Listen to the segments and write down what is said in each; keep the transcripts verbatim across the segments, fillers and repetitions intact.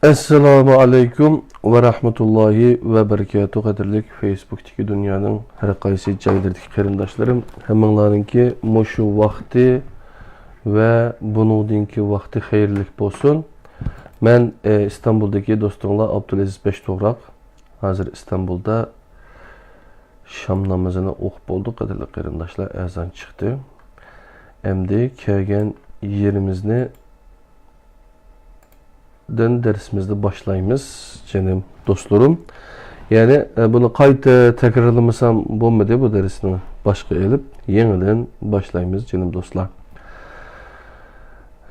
ئەسسالامۇ ئەلەيكۇم ۋە رەھمەتۇللاھى ۋە بەرىكاتۇھ، قەدىرلىك فېيسبۇكتىكى دۇنيانىڭ ھەر قايسى جايلىرىدىكى قېرىنداشلىرىم، ھەممىڭلارنىڭكى مۇشۇ ۋاقتى ۋە بۇنىڭدىنكى ۋاقتى خەيرلىك بولسۇن. مەن، ئى، ئىستانبۇلدىكى دوستۇڭلار ئابدۇلئەزىز بەشتوغراق. ھازىر ئىستانبۇلدا شام نامىزىنى ئوقۇپ بولدۇق، قەدىرلىك قېرىنداشلار، ئەزان چىقتى. ئەمدى كەلگەن يېرىمىزنى دىن دەرسىمىزنى باشلايمىز، جېنىم دوستلىرىم. يەنى، ئە، بۇنى قايتا تەكرارلىمىسام بولمىدى، بۇ دەرسنى باشقا ئېلىپ، يېڭىدىن باشلايمىز، جېنىم دوستلار.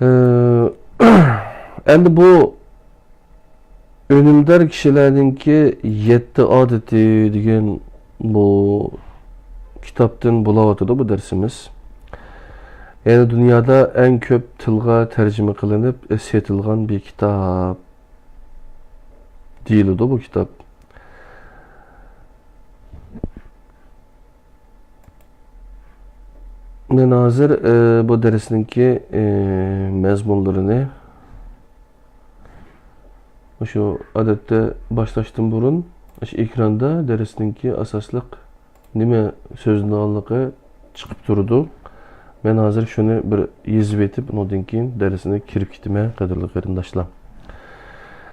ئە، ئەمدى بۇ ئۈنۈمدار كىشىلەرنىڭكى يەتتە ئادىتى دېگەن بۇ كىتابتىن بولاۋاتىدۇ بۇ دەرسىمىز. يەنى دۇنيادا ئەڭ كۆپ تىلغا تەرجىمە قىلىنىپ سېتىلغان بىر كىتاب دېيىلىدۇ بۇ كىتاب. مەن ھازىر، ئى، بۇ دەرسنىڭكى، ئى، مەزمۇنلىرىنى مۇشۇ ئادەتتە باشلاشتىن بۇرۇن مۇشۇ ئېكراندا دەرسنىڭكى ئاساسلىق نېمە سۆزلىنىدىغانلىقى چىقىپ تۇرىدۇ. مەن ھازىر شۇنى بىر يېزىپ ئېتىپ، ئۇنىڭدىن كېيىن دەرسنى كىرىپ كېتىمەن، قەدىرلىك قېرىنداشلار.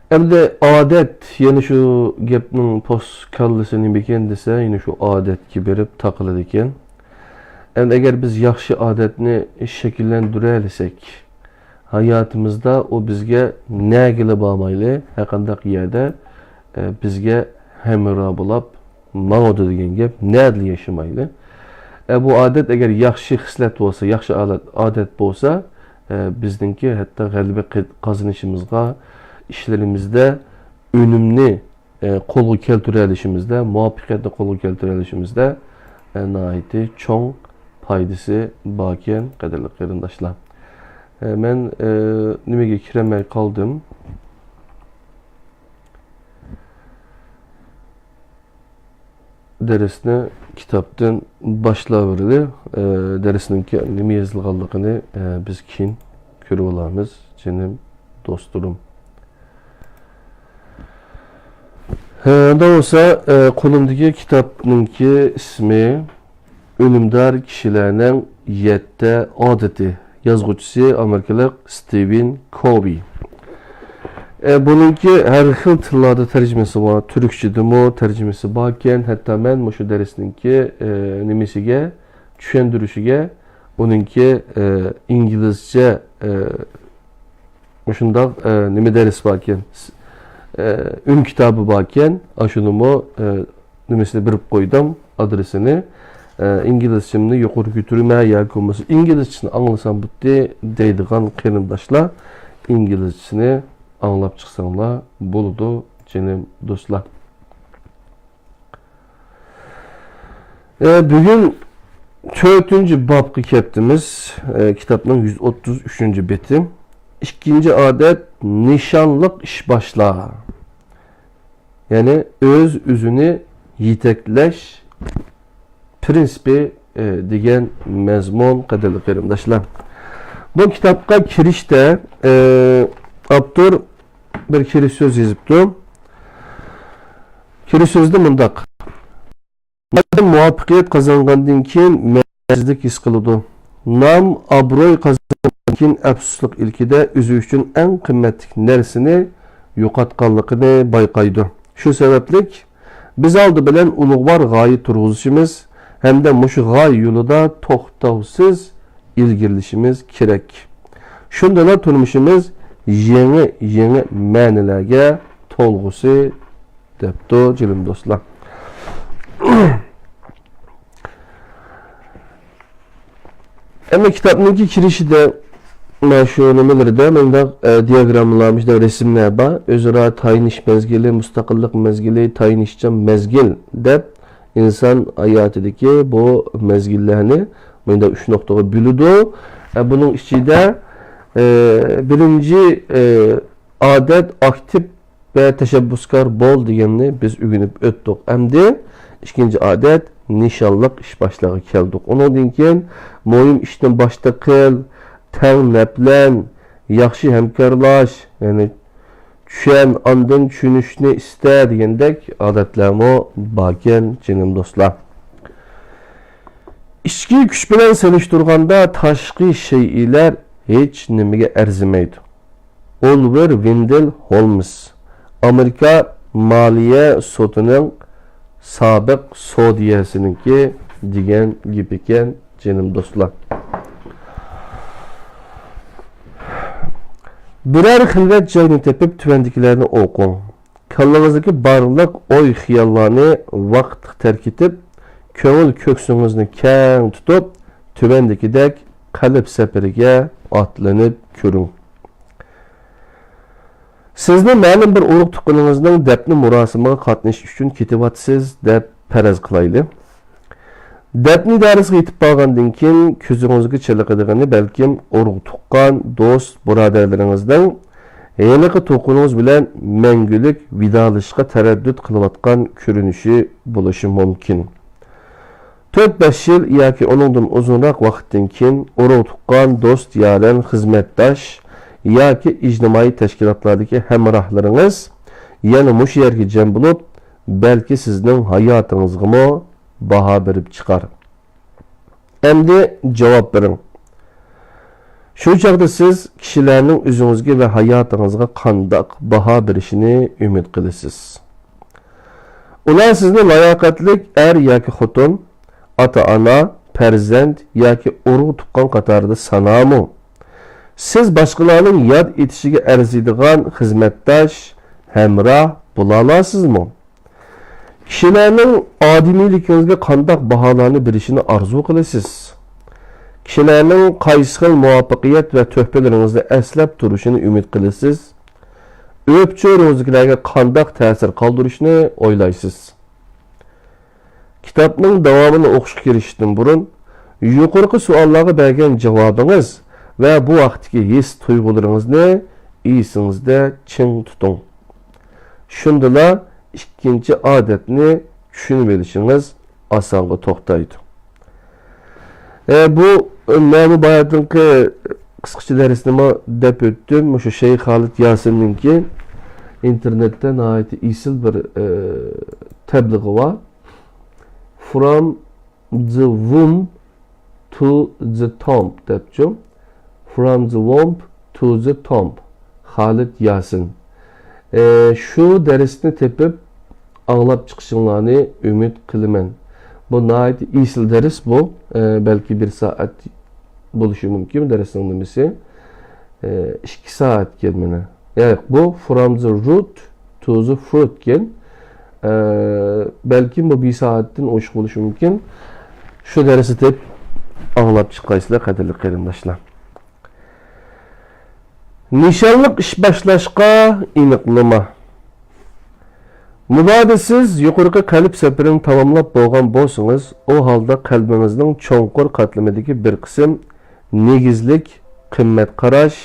ئەمدى ئادەت، يەنە شۇ گەپنىڭ پوست كاللىسى نېمىكەن دېسە، يەنە شۇ ئادەتكە بېرىپ تاقىلىدىكەن. ئەمدى ئەگەر بىز ياخشى ئادەتنى شەكىللەندۈرەلىسەك، ھاياتىمىزدا ئۇ بىزگە نەگىلا بارمايلى، ھەرقانداق يەردە، ئە، بىزگە ھەمراھ بولاپ ماڭىدۇ دېگەن گەپ، نەدىلا ياشىمايلى. ئە، بۇ ئادەت ئەگەر ياخشى خىسلەت بولسا، ياخشى ئالەت-، ئادەت بولسا، ئە، بىزنىڭكى ھەتتا غەلىبە قى-، قازىنىشىمىزغا، ئىشلىرىمىزدە ئۈنۈمنى، ئە، قولغا كەلتۈرەلىشىمىزدە، مۇۋەپپەقىيەتنى قولغا كەلتۈرەلىشىمىزدە، ئە، ناھايىتى چوڭ پايدىسى باركەن، قەدىرلىك قېرىنداشلار. ئە، مەن، ئە، نېمىگە كىرەلمەي قالدىم. دەرسنى كىتابتىن باشلاۋېرىلى. ئە، دەرسنىڭكى نېمە يېزىلغانلىقىنى، ئە، بىز كېيىن كۆرۈۋالارمىز، جېنىم دوستلىرىم. ھە، ئۇنداق بولسا، ئە، قولۇمدىكى كىتابنىڭكى ئىسمى ئۈنۈمدار كىشىلەرنىڭ يەتتە ئادىتى. يازغۇچىسى ئامېرىكىلىق ستىۋېن كوۋى. ئە، بۇنىڭكى ھەر خىل تىللاردا تەرجىمىسى بار. تۈركچىدىمۇ تەرجىمىسى باركەن. ھەتتا مەن مۇشۇ دەرسنىڭكى، ئە، نېمىسىگە، چۈشەندۈرۈشىگە ئۇنىڭكى، ئە، ئىنگلىزچە، ئە، مۇشۇنداق، ئە، نېمە دەرس باركەن، ئە، ئۈن كىتابى باركەن، ئاشۇنىمۇ، ئە، نېمىسىنى بېرىپ قويدۇم، ئادرېسىنى. ئە، ئىنگلىزچەمنى يۇقىرى كۆتۈرمە ياكى بولمىسا ئىنگلىزچىنى ئاڭلىسام بولدى دەيدىغان قېرىنداشلار، ئىنگلىزچىنى ئاڭلاپ چىقساڭلار بولىدۇ، جېنىم دوستلار. ئە، بۈگۈن تۆتىنچى بابقا كەپتىمىز. ئە، كىتابنىڭ يۈز ئوتتۇز ئۈچىنچى بېتى. ئىككىنچى ئادەت، نىشانلىق ئىش باشلا. يەنى ئۆز-ئۆزىنى يېتەكلەش پىرىنسىپى، ئە، دېگەن مەزمۇن، قەدىرلىك قېرىنداشلار. بۇ كىتابقا كىرىشتە، ئە، ئاپتور بىر كىرىش سۆز يېزىپتۇ. كىرىش سۆزىدە مۇنداق. ئادەم مۇۋەپپەقىيەت قازانغاندىن كېيىن مەنىسىزلىك ھېس قىلىدۇ. نام، ئابرۇي قازانغاندىن كېيىن ئەپسۇسلۇق ئىلكىدە ئۆزى ئۈچۈن ئەڭ قىممەتلىك نەرسىنى يوقاتقانلىقىنى بايقايدۇ. شۇ سەۋەبلىك بىز ئالدى بىلەن ئۇلۇغۋار غايە تۇرغۇزۇشىمىز ھەمدە مۇشۇ غايە يولىدا توختاۋسىز ئىلگىرىلىشىمىز كېرەك. شۇندىلا تۇرمۇشىمىز يېڭى، يېڭى مەنىلەرگە تولغۇسى دەپتۇ، جېنىم دوستلار. ئەمما كىتابنىڭكى كىرىشىدە، مانا شۇ نېمىلىرىدە مۇنداق، ئە، دىياگراممىلار، مۇشۇنداق رەسىملەر بار. ئۆزئارا تايىنىش مەزگىلى، مۇستەقىللىق مەزگىلى، تايىنىشچان مەزگىل دەپ ئىنسان ھاياتىدىكى بۇ مەزگىللەرنى مۇنداق ئۈچ نۇقتىغا بۆلىدۇ. ئە، بۇنىڭ ئىچىدە، ئە، بىرىنچى، ئە، ئادەت، ئاكتىپ ۋە تەشەببۇسكار بول دېگەننى بىز ئۆگىنىپ ئۆتتۇق. ئەمدى ئىككىنچى ئادەت، نىشانلىق ئىش باشلارغا كەلدۇق. ئۇنىڭدىن كېيىن مۇھىم ئىشنى باشتا قىل، تەڭ نەپلەن، ياخشى ھەمكارلاش، يەنى چۈشەن، ئاندىن چۈشىنىشنى ئىستە دېگەندەك ئادەتلەرمۇ باركەن، جېنىم دوستلار. ئىچكى كۈچ بىلەن سېلىشتۇرغاندا تاشقى شەيئىلەر ھېچ نېمىگە ئەرزىمەيدۇ. ئولىۋېر ۋېندېل ھولمس، ئامېرىكا مالىيە سوتىنىڭ سابىق سوديەسىنىڭكى دېگەن گېپى ئىكەن، جېنىم دوستلار. بىرەر خىلۋەت جاينى تېپىپ، تۆۋەندىكىلەرنى ئوقۇڭ. كاللىڭىزدىكى بارلىق ئوي-خىياللارنى ۋاقىتلىق تەرك ئېتىپ، كۆڭۈل كۆكسىڭىزنى كەڭ تۇتۇپ، تۆۋەندىكىدەك قەلب سەپىرىگە ئاتلىنىپ كۆرۈڭ. سىزنى مەلۇم بىر ئۇرۇق-تۇغقىنىڭىزنىڭ دەپنە مۇراسىمىغا قاتنىشىش ئۈچۈن كېتىۋاتىسىز دەپ پەرەز قىلايلى. دەپنە ئىدارىسىغا يېتىپ بارغاندىن كېيىن، كۆزىڭىزگە چېلىقىدىغىنى بەلكىم ئۇرۇق-تۇغقان، دوست-بۇرادەرلىرىڭىزنىڭ ھېلىقى تۇغقىنىڭىز بىلەن مەڭگۈلۈك ۋىدالىشىشقا تەرەددۇت قىلىۋاتقان كۆرۈنۈشى بولۇشى مۇمكىن. تۆت-بەش يىل ياكى ئۇنىڭدىن ئۇزۇنراق ۋاقىتتىن كېيىن ئۇرۇق-تۇغقان، دوست-يارەن، خىزمەتداش ياكى ئىجتىمائىي تەشكىلاتلاردىكى ھەمراھلىرىڭىز يەنە مۇشۇ يەرگە جەم بولۇپ، بەلكى سىزنىڭ ھاياتىڭىزغىمۇ باھا بېرىپ چىقار. ئەمدى جاۋاب بېرىڭ. شۇ چاغدا سىز كىشىلەرنىڭ ئۆزىڭىزگە ۋە ھاياتىڭىزغا قانداق باھا بېرىشىنى ئۈمىد قىلىسىز؟ ئۇلار سىزنى لاياقەتلىك ئەر ياكى خوتۇن، ئاتا-ئانا، پەرزەنت ياكى ئۇرۇق-تۇغقان قاتارىدا سانارمۇ؟ سىز باشقىلارنىڭ ياد ئېتىشىگە ئەرزىيدىغان خىزمەتداش، ھەمراھ بولالارسىزمۇ؟ كىشىلەرنىڭ ئادىمىيلىكىڭىزگە قانداق باھالارنى بېرىشىنى ئارزۇ قىلىسىز؟ كىشىلەرنىڭ قايسى خىل مۇۋەپپەقىيەت ۋە تۆھپىلىرىڭىزنى ئەسلەپ تۇرۇشىنى ئۈمىد قىلىسىز؟ ئۆپچۆرىڭىزدىكىلەرگە قانداق تەسىر قالدۇرۇشنى ئويلايسىز؟ كىتابنىڭ داۋامىنى ئوقۇشقا كىرىشىشتىن بۇرۇن، يۇقىرىقى سوئاللارغا بەرگەن جاۋابىڭىز ۋە بۇ ھەقتىكى ھېس-تۇيغۇلىرىڭىزنى ئېسىڭىزدە چىڭ تۇتۇڭ. شۇندىلا ئىككىنچى ئادەتنى چۈشىنىۋېلىشىڭىز ئاسانغا توختايدۇ. ئە، بۇ، مەن بۇ باياتىنقى قىسقىچە دەرسنىمۇ دەپ ئۆتتۈم. مۇشۇ شەيخ خالىد ياسىننىڭكى ئىنتېرنېتتە ناھايىتى ئېسىل بىر، ئە، تەبلىغى بار. From the womb to the tomb دەپچۇ. From the womb to the tomb. خالىد ياسىن. ئە، شۇ دەرسنى تېپىپ، ئاڭلاپ چىقىشىڭلارنى ئۈمىد قىلىمەن. بۇ ناھايىتى ئېسىل دەرس بۇ. ئە، بەلكى بىر سائەت بولۇشى مۇمكىن دەرسنىڭ نېمىسى. ئە، ئىككى سائەتكە مانا. ياق، بۇ From the Root to the Fruit ئىكەن. ئە، بەلكىم بۇ بىر سائەتتىن ئوشۇق بولۇشى مۇمكىن. شۇ دەرسنى تېپىپ ئاڭلاپ چىقايسىلەر، قەدىرلىك قېرىنداشلار. نىشانلىق ئىش باشلاشقا ئېنىقلىما. مۇبادا سىز يۇقىرىقى قەلب سەپىرىنى تاماملاپ بولغان بولسىڭىز، ئۇ ھالدا قەلبىڭىزنىڭ چوڭقۇر قاتلىمىدىكى بىر قىسىم نېگىزلىك قىممەت قاراش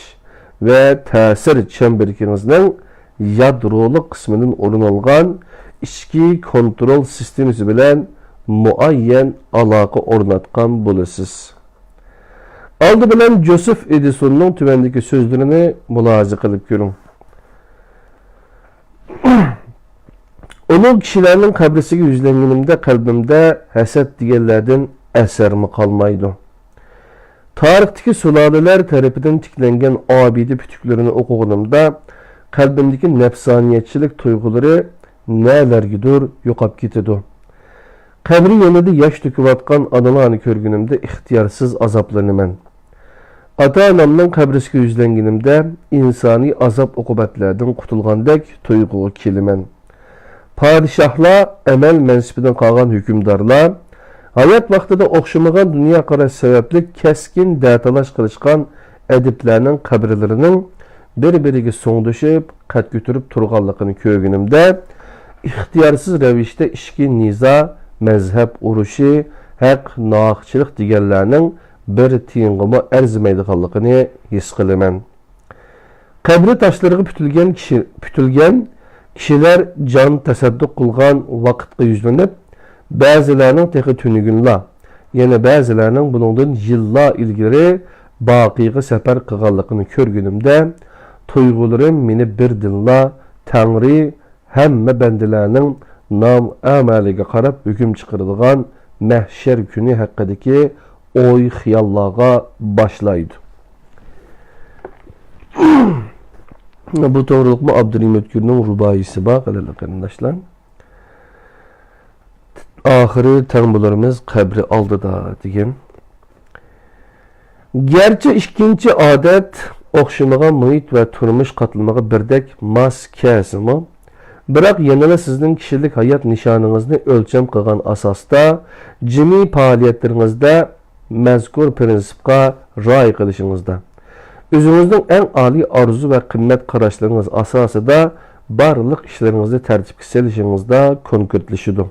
ۋە تەسىر چەمبىرىكىڭىزنىڭ يادرولۇق قىسمىدىن ئورۇن ئالغان ئىچكى كونترول سىستېمىسى بىلەن مۇئەييەن ئالاقە ئورناتقان بولىسىز. ئالدى بىلەن جوزېف ئېدىسوننىڭ تۆۋەندىكى سۆزلىرىنى مۇلاھىزە قىلىپ كۆرۈڭ. ئۇلۇغ كىشىلەرنىڭ قەبرىسىگە يۈزلەنگىنىمدە قەلبىمدە ھەسەت دېگەنلەردىن ئەسەرمۇ قالمايدۇ. تارىختىكى سۇلالىلەر تەرىپىدىن تىكلەنگەن ئابىدە پۈتۈكلىرىنى ئوقۇغىنىمدا قەلبىمدىكى نەپسانىيەتچىلىك تۇيغۇلىرى نەلەرگىدۇر يوقاپ كېتىدۇ. قەبرە يېنىدا ياش تۆكۈۋاتقان ئانىلارنى كۆرگىنىمدە ئىختىيارسىز ئازابلىنىمەن. ئاتا-ئانامنىڭ قەبرىسىگە يۈزلەنگىنىمدە ئىنسانىي ئازاب-ئوقۇبەتلەردىن قۇتۇلغاندەك تۇيغۇغا كېلىمەن. پادىشاھلار، ئەمەل مەنسىپىدىن قالغان ھۆكۈمدارلار، ھايات ۋاقتىدا ئوخشىمىغان دۇنيا قاراش سەۋەبلىك كەسكىن دەتالاش قىلىشقان ئەدىبلەرنىڭ قەبرىلىرىنىڭ بىر-بىرىگە سوڭدىشىپ، قەد كۆتۈرۈپ تۇرغانلىقىنى كۆرگىنىمدە، ئىختىيارسىز رەۋىشتە ئىچكى نىزا، مەزھەپ ئۇرۇشى، ھەق-ناھەقچىلىك دېگەنلەرنىڭ بىر تىيىنغىمۇ ئەرزىمەيدىغانلىقىنى ھېس قىلىمەن. قەبرە تاشلىرىغا پۈتۈلگەن كىشى، پۈتۈلگەن كىشىلەر جان تەسەددۇق قىلغان ۋاقىتقا يۈزلىنىپ، بەزىلەرنىڭ تېخى تۈنۈگۈنلا، يەنە بەزىلەرنىڭ بۇنىڭدىن يىللار ئىلگىرى باقىغا سەپەر قىلغانلىقىنى كۆرگىنىمدە، تۇيغۇلىرىم مېنى بىردىنلا تەڭرى ھەممە بەندىلەرنىڭ نام-ئەمەلىگە قاراپ ھۆكۈم چىقىرىدىغان مەھشەر كۈنى ھەققىدىكى ئوي-خىياللارغا باشلايدۇ. بۇ توغرۇلۇقمۇ ئابدۇرېھىم ئۆتكۈرنىڭ رۇبائىيسى بار، قەدىرلىك قېرىنداشلار. ئاخىرى تەڭ بولۇرمىز قەبرە ئالدىدا دېگەن. گەرچە ئىككىنچى ئادەت ئوخشىمىغان مۇھىت ۋە تۇرمۇش قاتلىمىغا بىردەك ماس كەلسىمۇ، بىراق يەنىلا سىزنىڭ كىشىلىك ھايات نىشانىڭىزنى ئۆلچەم قىلغان ئاساستا جىمى پائالىيەتلىرىڭىزدە مەزكۇر پىرىنسىپقا رىئايە قىلىشىڭىزدا، ئۆزىڭىزنىڭ ئەڭ ئالىي ئارزۇ ۋە قىممەت قاراشلىرىڭىز ئاساسىدا بارلىق ئىشلىرىڭىزنى تەرتىپكە سېلىشىڭىزدا كونكرېتلىشىدۇ.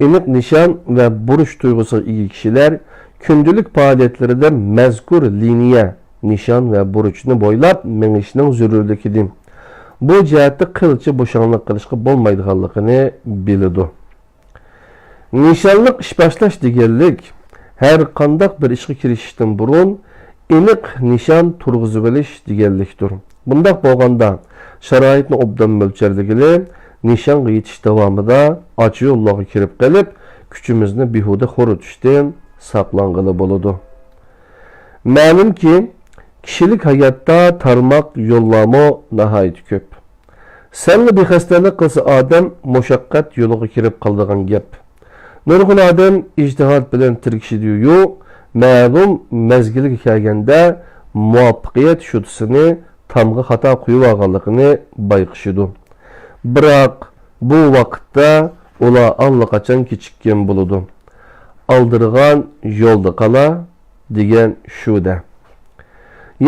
ئېنىق نىشان ۋە بۇرچ تۇيغۇسىغا ئىگە كىشىلەر كۈندىلىك پائالىيەتلىرىدە مەزكۇر لىنىيە، نىشان ۋە بۇرچنى بويلاپ مېڭىشنىڭ زۆرۈرلۈكىدىن، بۇ جەھەتتە قىلچە بوشاڭلىق قىلىشقا بولمايدىغانلىقىنى بىلىدۇ. نىشانلىق ئىش باشلاش دېگەنلىك، ھەر قانداق بىر ئىشقا كىرىشىشتىن بۇرۇن ئېنىق نىشان تۇرغۇزۇۋېلىش دېگەنلىكتۇر. بۇنداق بولغاندا، شارائىتنى ئوبدان مۆلچەرلىگىلى، نىشانغا يېتىش داۋامىدا ئاچا يوللارغا كىرىپ قېلىپ، كۈچىمىزنى بىھۇدە خورىتىشتىن ساقلانغىلى بولىدۇ. مەلۇمكى، كىشىلىك ھاياتتا تارماق يوللارمۇ ناھايىتى كۆپ. سەللا بىخەستەلىك قىلسا ئادەم مۇشەققەت يولىغا كىرىپ قالىدىغان گەپ. نۇرغۇن ئادەم ئىجتىھات بىلەن تىركىشىدۇ-يۇ، مەلۇم مەزگىلگە كەلگەندە مۇۋەپپەقىيەت شوتىسىنى تامغا خاتا قويۇۋالغانلىقىنى بايقىشىدۇ. بىراق بۇ ۋاقىتتا ئۇلار ئاللىقاچان كېچىككەن بولىدۇ. ئالدىرىغان يولدا قالا دېگەن شۇ-دە.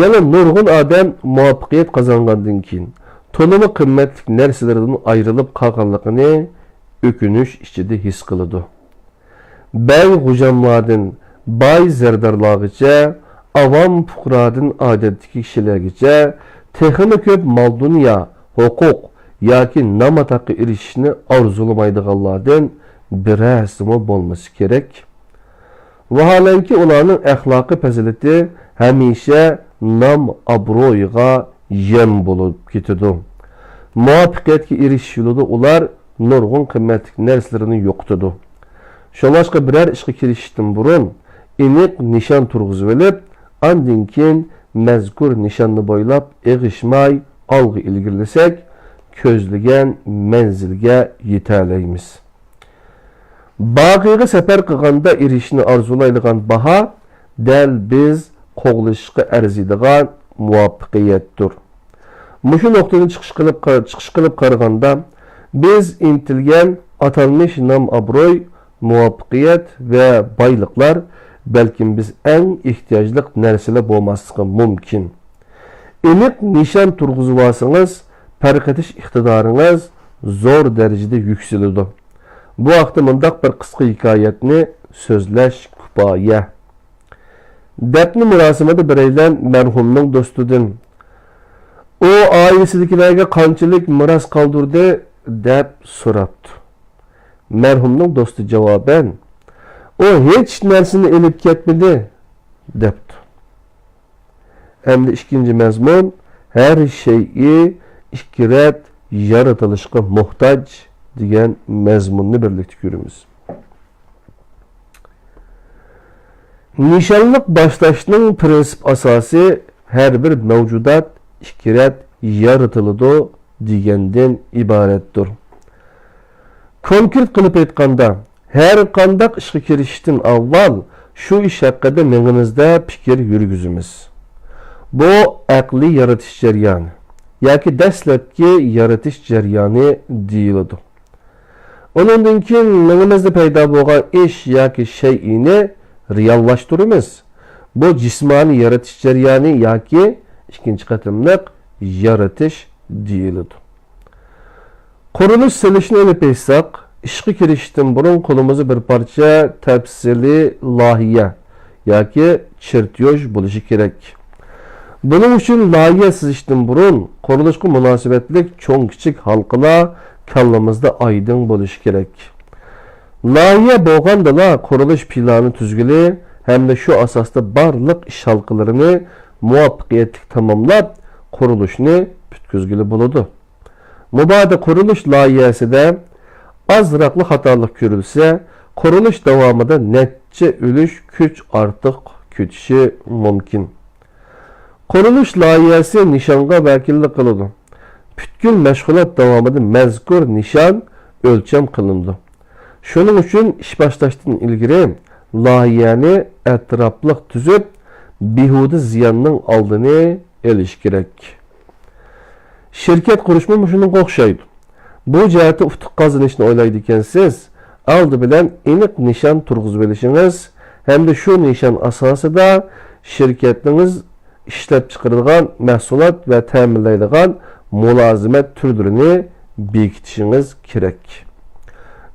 يەنە نۇرغۇن ئادەم مۇۋەپپەقىيەت قازانغاندىن كېيىن تولىمۇ قىممەتلىك نەرسىلىرىدىن ئايرىلىپ قالغانلىقىنى ئۆكۈنۈش ئىچىدە ھېس قىلىدۇ. بەگ غوجاملاردىن، باي زەردارلارغىچە، ئاۋام پۇقرادىن ئادەتتىكى كىشىلەرگىچە تېخىمۇ كۆپ مال-دۇنيا، ھوقۇق ياكى نام-ئاتاققا ئېرىشىشنى ئارزۇلىمايدىغانلاردىن بىرەرسىمۇ بولمىسا كېرەك. ۋاھالەنكى، ئۇلارنىڭ ئەخلاقىي پەزىلىتى ھەمىشە نام-ئابرۇيغا يەم بولۇپ كېتىدۇ. مۇۋەپپەقىيەتكە ئېرىشىش يولىدا ئۇلار نۇرغۇن قىممەتلىك نەرسىلىرىنى يوقىتىدۇ. شۇڭلاشقا، بىرەر ئىشقا كىرىشىشتىن بۇرۇن ئېنىق نىشان تۇرغۇزۇۋېلىپ، ئاندىن كېيىن مەزكۇر نىشاننى بويلاپ ئېغىشماي ئالغا ئىلگىرىلىسەك، كۆزلىگەن مەنزىلگە يېتەلەيمىز. باغىغا سەپەر قىلغاندا ئېرىشىشنى ئارزۇلايدىغان باھا دەل بىز قوغلىشىشقا ئەرزىيدىغان مۇۋەپپەقىيەتتۇر. مۇشۇ نۇقتىدىن چىقىش قىلىپ قار-، چىقىش قىلىپ قارىغاندا، بىز ئىنتىلگەن ئاتالمىش نام-ئابرۇي، مۇۋەپپەقىيەت ۋە بايلىقلار بەلكىم بىز ئەڭ ئېھتىياجلىق نەرسىلەر بولماسلىقى مۇمكىن. ئېنىق نىشان تۇرغۇزۇۋالسىڭىز، پەرق ئېتىش ئىقتىدارىڭىز زور دەرىجىدە يۈكسىلىدۇ. بۇ ھەقتە مۇنداق بىر قىسقا ھېكايەتنى سۆزلەش كۇپايە. دەپنە مۇراسىمىدا بىرەيلەن مەرھۇمنىڭ دوستىدىن، «ئۇ ئائىلىسىدىكىلەرگە قانچىلىك مىراس قالدۇردى؟» دەپ سوراپتۇ. مەرھۇمنىڭ دوستى جاۋابەن، «ئۇ ھېچ نەرسىنى ئېلىپ كەتمىدى» دەپتۇ. ئەمدى ئىككىنچى مەزمۇن، «ھەر شەيئى ئىككى رەت يارىتىلىشقا موھتاج» دېگەن مەزمۇننى بىرلىكتە كۆرىمىز. نىشانلىق باشلاشنىڭ پىرىنسىپ ئاساسى ھەر بىر مەۋجۇدات ئىككى رەت يارىتىلىدۇ دېگەندىن ئىبارەتتۇر. كونكرېت قىلىپ ئېيتقاندا، ھەر قانداق ئىشقا كىرىشىشتىن ئاۋۋال شۇ ئىش ھەققىدە مېڭىمىزدە پىكىر يۈرگۈزىمىز. بۇ ئەقلىي يارىتىش جەريانى ياكى دەسلەپكى يارىتىش جەريانى دېيىلىدۇ. ئۇنىڭدىن كېيىن مېڭىمىزدە پەيدا بولغان ئىش ياكى شەيئىنى رېئاللاشتۇرىمىز. بۇ جىسمانىي يارىتىش جەريانى ياكى ئىككىنچى قېتىملىق يارىتىش دېيىلىدۇ. قۇرۇلۇش سېلىشنى ئېلىپ ئېيتساق، ئىشقا كىرىشىشتىن بۇرۇن قولىمىزدا بىر پارچە تەپسىلىي لايىھە ياكى چېرتيوژ بولۇشى كېرەك. بۇنىڭ ئۈچۈن لايىھە سىزىشتىن بۇرۇن قۇرۇلۇشقا مۇناسىۋەتلىك چوڭ-كىچىك ھالقىلار كاللىمىزدا ئايدىڭ بولۇشى كېرەك. لايىھە بولغاندىلا قۇرۇلۇش پىلانى تۈزگىلى ھەمدە شۇ ئاساستا بارلىق ئىش ھالقىلىرىنى مۇۋەپپەقىيەتلىك تاماملاپ، قۇرۇلۇشنى پۈتكۈزگىلى بولىدۇ. مۇبادا قۇرۇلۇش لايىھەسىدە ئازراقلا خاتالىق كۆرۈلسە، قۇرۇلۇش داۋامىدا نەچچە ئۈلۈش كۈچ ئارتۇق كېتىشى مۇمكىن. قۇرۇلۇش لايىھەسى نىشانغا ۋەكىللىك قىلىدۇ. پۈتكۈل مەشغۇلات داۋامىدا مەزكۇر نىشان ئۆلچەم قىلىنىدۇ. شۇنىڭ ئۈچۈن ئىش باشلاشتىن ئىلگىرى لايىھەنى ئەتراپلىق تۈزۈپ، بىھۇدە زىياننىڭ ئالدىنى ئېلىش كېرەك. شىركەت قۇرۇشمۇ مۇشۇنىڭغا ئوخشايدۇ. بۇ جەھەتتە ئۇتۇق قازىنىشنى ئويلايدىكەنسىز، ئالدى بىلەن ئېنىق نىشان تۇرغۇزۇۋېلىشىڭىز ھەمدە شۇ نىشان ئاساسىدا شىركەتنىڭىز ئىشلەپچىقىرىدىغان مەھسۇلات ۋە تەمىنلەيدىغان مۇلازىمەت تۈرلىرىنى بېكىتىشىڭىز كېرەك.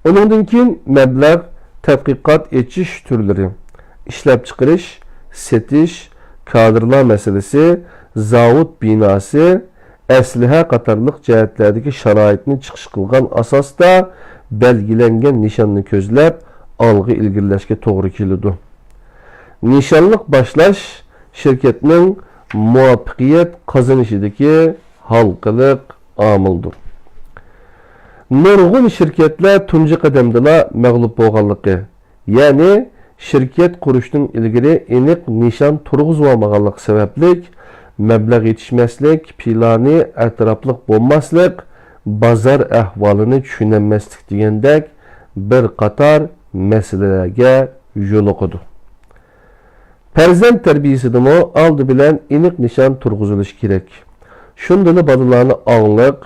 ئۇنىڭدىن كېيىن مەبلەغ، تەتقىقات ئېچىش تۈرلىرى، ئىشلەپچىقىرىش، سېتىش، كادىرلار مەسىلىسى، زاۋۇت بىناسى، ئەسلىھە قاتارلىق جەھەتلەردىكى شارائىتنى چىقىش قىلغان ئاساستا بەلگىلەنگەن نىشاننى كۆزلەپ، ئالغا ئىلگىرىلەشكە توغرا كېلىدۇ. نىشانلىق باشلاش شىركەتنىڭ مۇۋەپپەقىيەت قازىنىشىدىكى ھالقىلىق ئامىلدۇر. نۇرغۇن شىركەتلەر تۇنجى قەدەمدىلا مەغلۇپ بولغانلىقى، يەنى شىركەت قۇرۇشتىن ئىلگىرى ئېنىق نىشان تۇرغۇزۇۋالمىغانلىقى سەۋەبلىك، مەبلەغ يېتىشمەسلىك، پىلانى ئەتراپلىق بولماسلىق، بازار ئەھۋالىنى چۈشىنەلمەسلىك دېگەندەك بىر قاتار مەسىلىلەرگە يولۇقىدۇ. پەرزەنت تەربىيىسىدىمۇ ئالدى بىلەن ئېنىق نىشان تۇرغۇزۇلۇشى كېرەك. شۇندىلا بالىلارنى ئاڭلىق،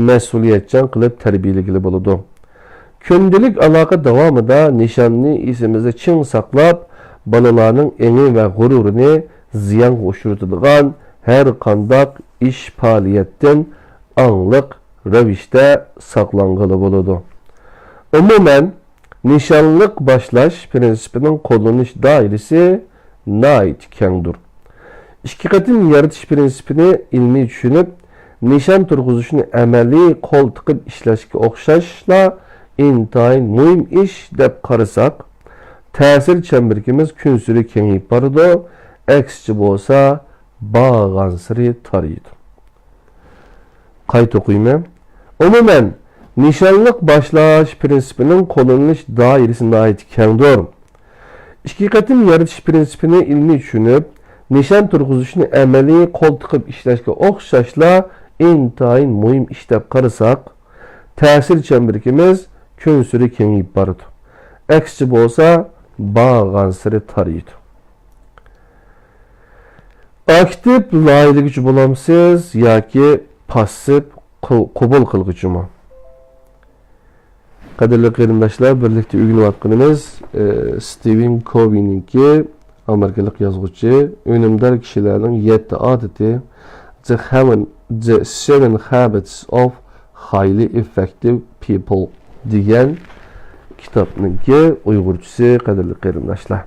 مەسئۇلىيەتچان قىلىپ تەربىيەلىگىلى بولىدۇ. كۈندىلىك ئالاقە داۋامىدا نىشاننى ئېسىمىزدە چىڭ ساقلاپ، بالىلارنىڭ ئېڭى ۋە غۇرۇرىنى زىيانغا ئۇچرىتىدىغان ھەر قانداق ئىش، پائالىيەتتىن ئاڭلىق رەۋىشتە ساقلانغىلى بولىدۇ. ئومۇمەن، نىشانلىق باشلاش پىرىنسىپىنىڭ قوللىنىش دائىرىسى ناھايىتى كەڭدۇر. ئىككى قېتىم يارىتىش پىرىنسىپىنى ئىلمىي چۈشىنىپ، نىشان تۇرغۇزۇشنى ئەمەلىي قول تىقىپ ئىشلەشكە ئوخشاشلا ئىنتايىن مۇھىم ئىش دەپ قارىساق، تەسىر چەمبىرىكىمىز كۈنسېرى كېڭىيىپ بارىدۇ، ئەكسىچە بولسا بارغانسېرى تارىيىدۇ. قايتا ئوقۇيمەن. ئومۇمەن، نىشانلىق باشلاش پىرىنسىپىنىڭ قوللىنىلىش دائىرىسى ناھايىتى كەڭدۇر. ئىككى قېتىم يارىتىش پىرىنسىپىنى ئىلمىي چۈشىنىپ، نىشان تۇرغۇزۇشنى ئەمەلىي قول تىقىپ ئىشلەشكە ئوخشاشلا ئىنتايىن مۇھىم ئىش دەپ قارىساق، تەسىر چەمبىرىكىمىز كۈنسېرى كېڭىيىپ بارىدۇ. ئەكسىچە بولسا، بارغانسېرى تارىيىدۇ. ئاكتىپ لايىھىلىگۈچى بولامسىز ياكى پاسسىپ قو-، قوبۇل قىلغۇچىمۇ؟ قەدىرلىك قېرىنداشلار، بىرلىكتە ئۆگىنىۋاتقىنىمىز، ئى، ستىۋېن كوۋىنىڭكى، ئامېرىكىلىق يازغۇچى، ئۈنۈمدار كىشىلەرنىڭ يەتتە ئادىتى، The Seven، The Seven Habits of Highly Effective People دېگەن كىتابنىڭكى ئۇيغۇرچىسى، قەدىرلىك قېرىنداشلار.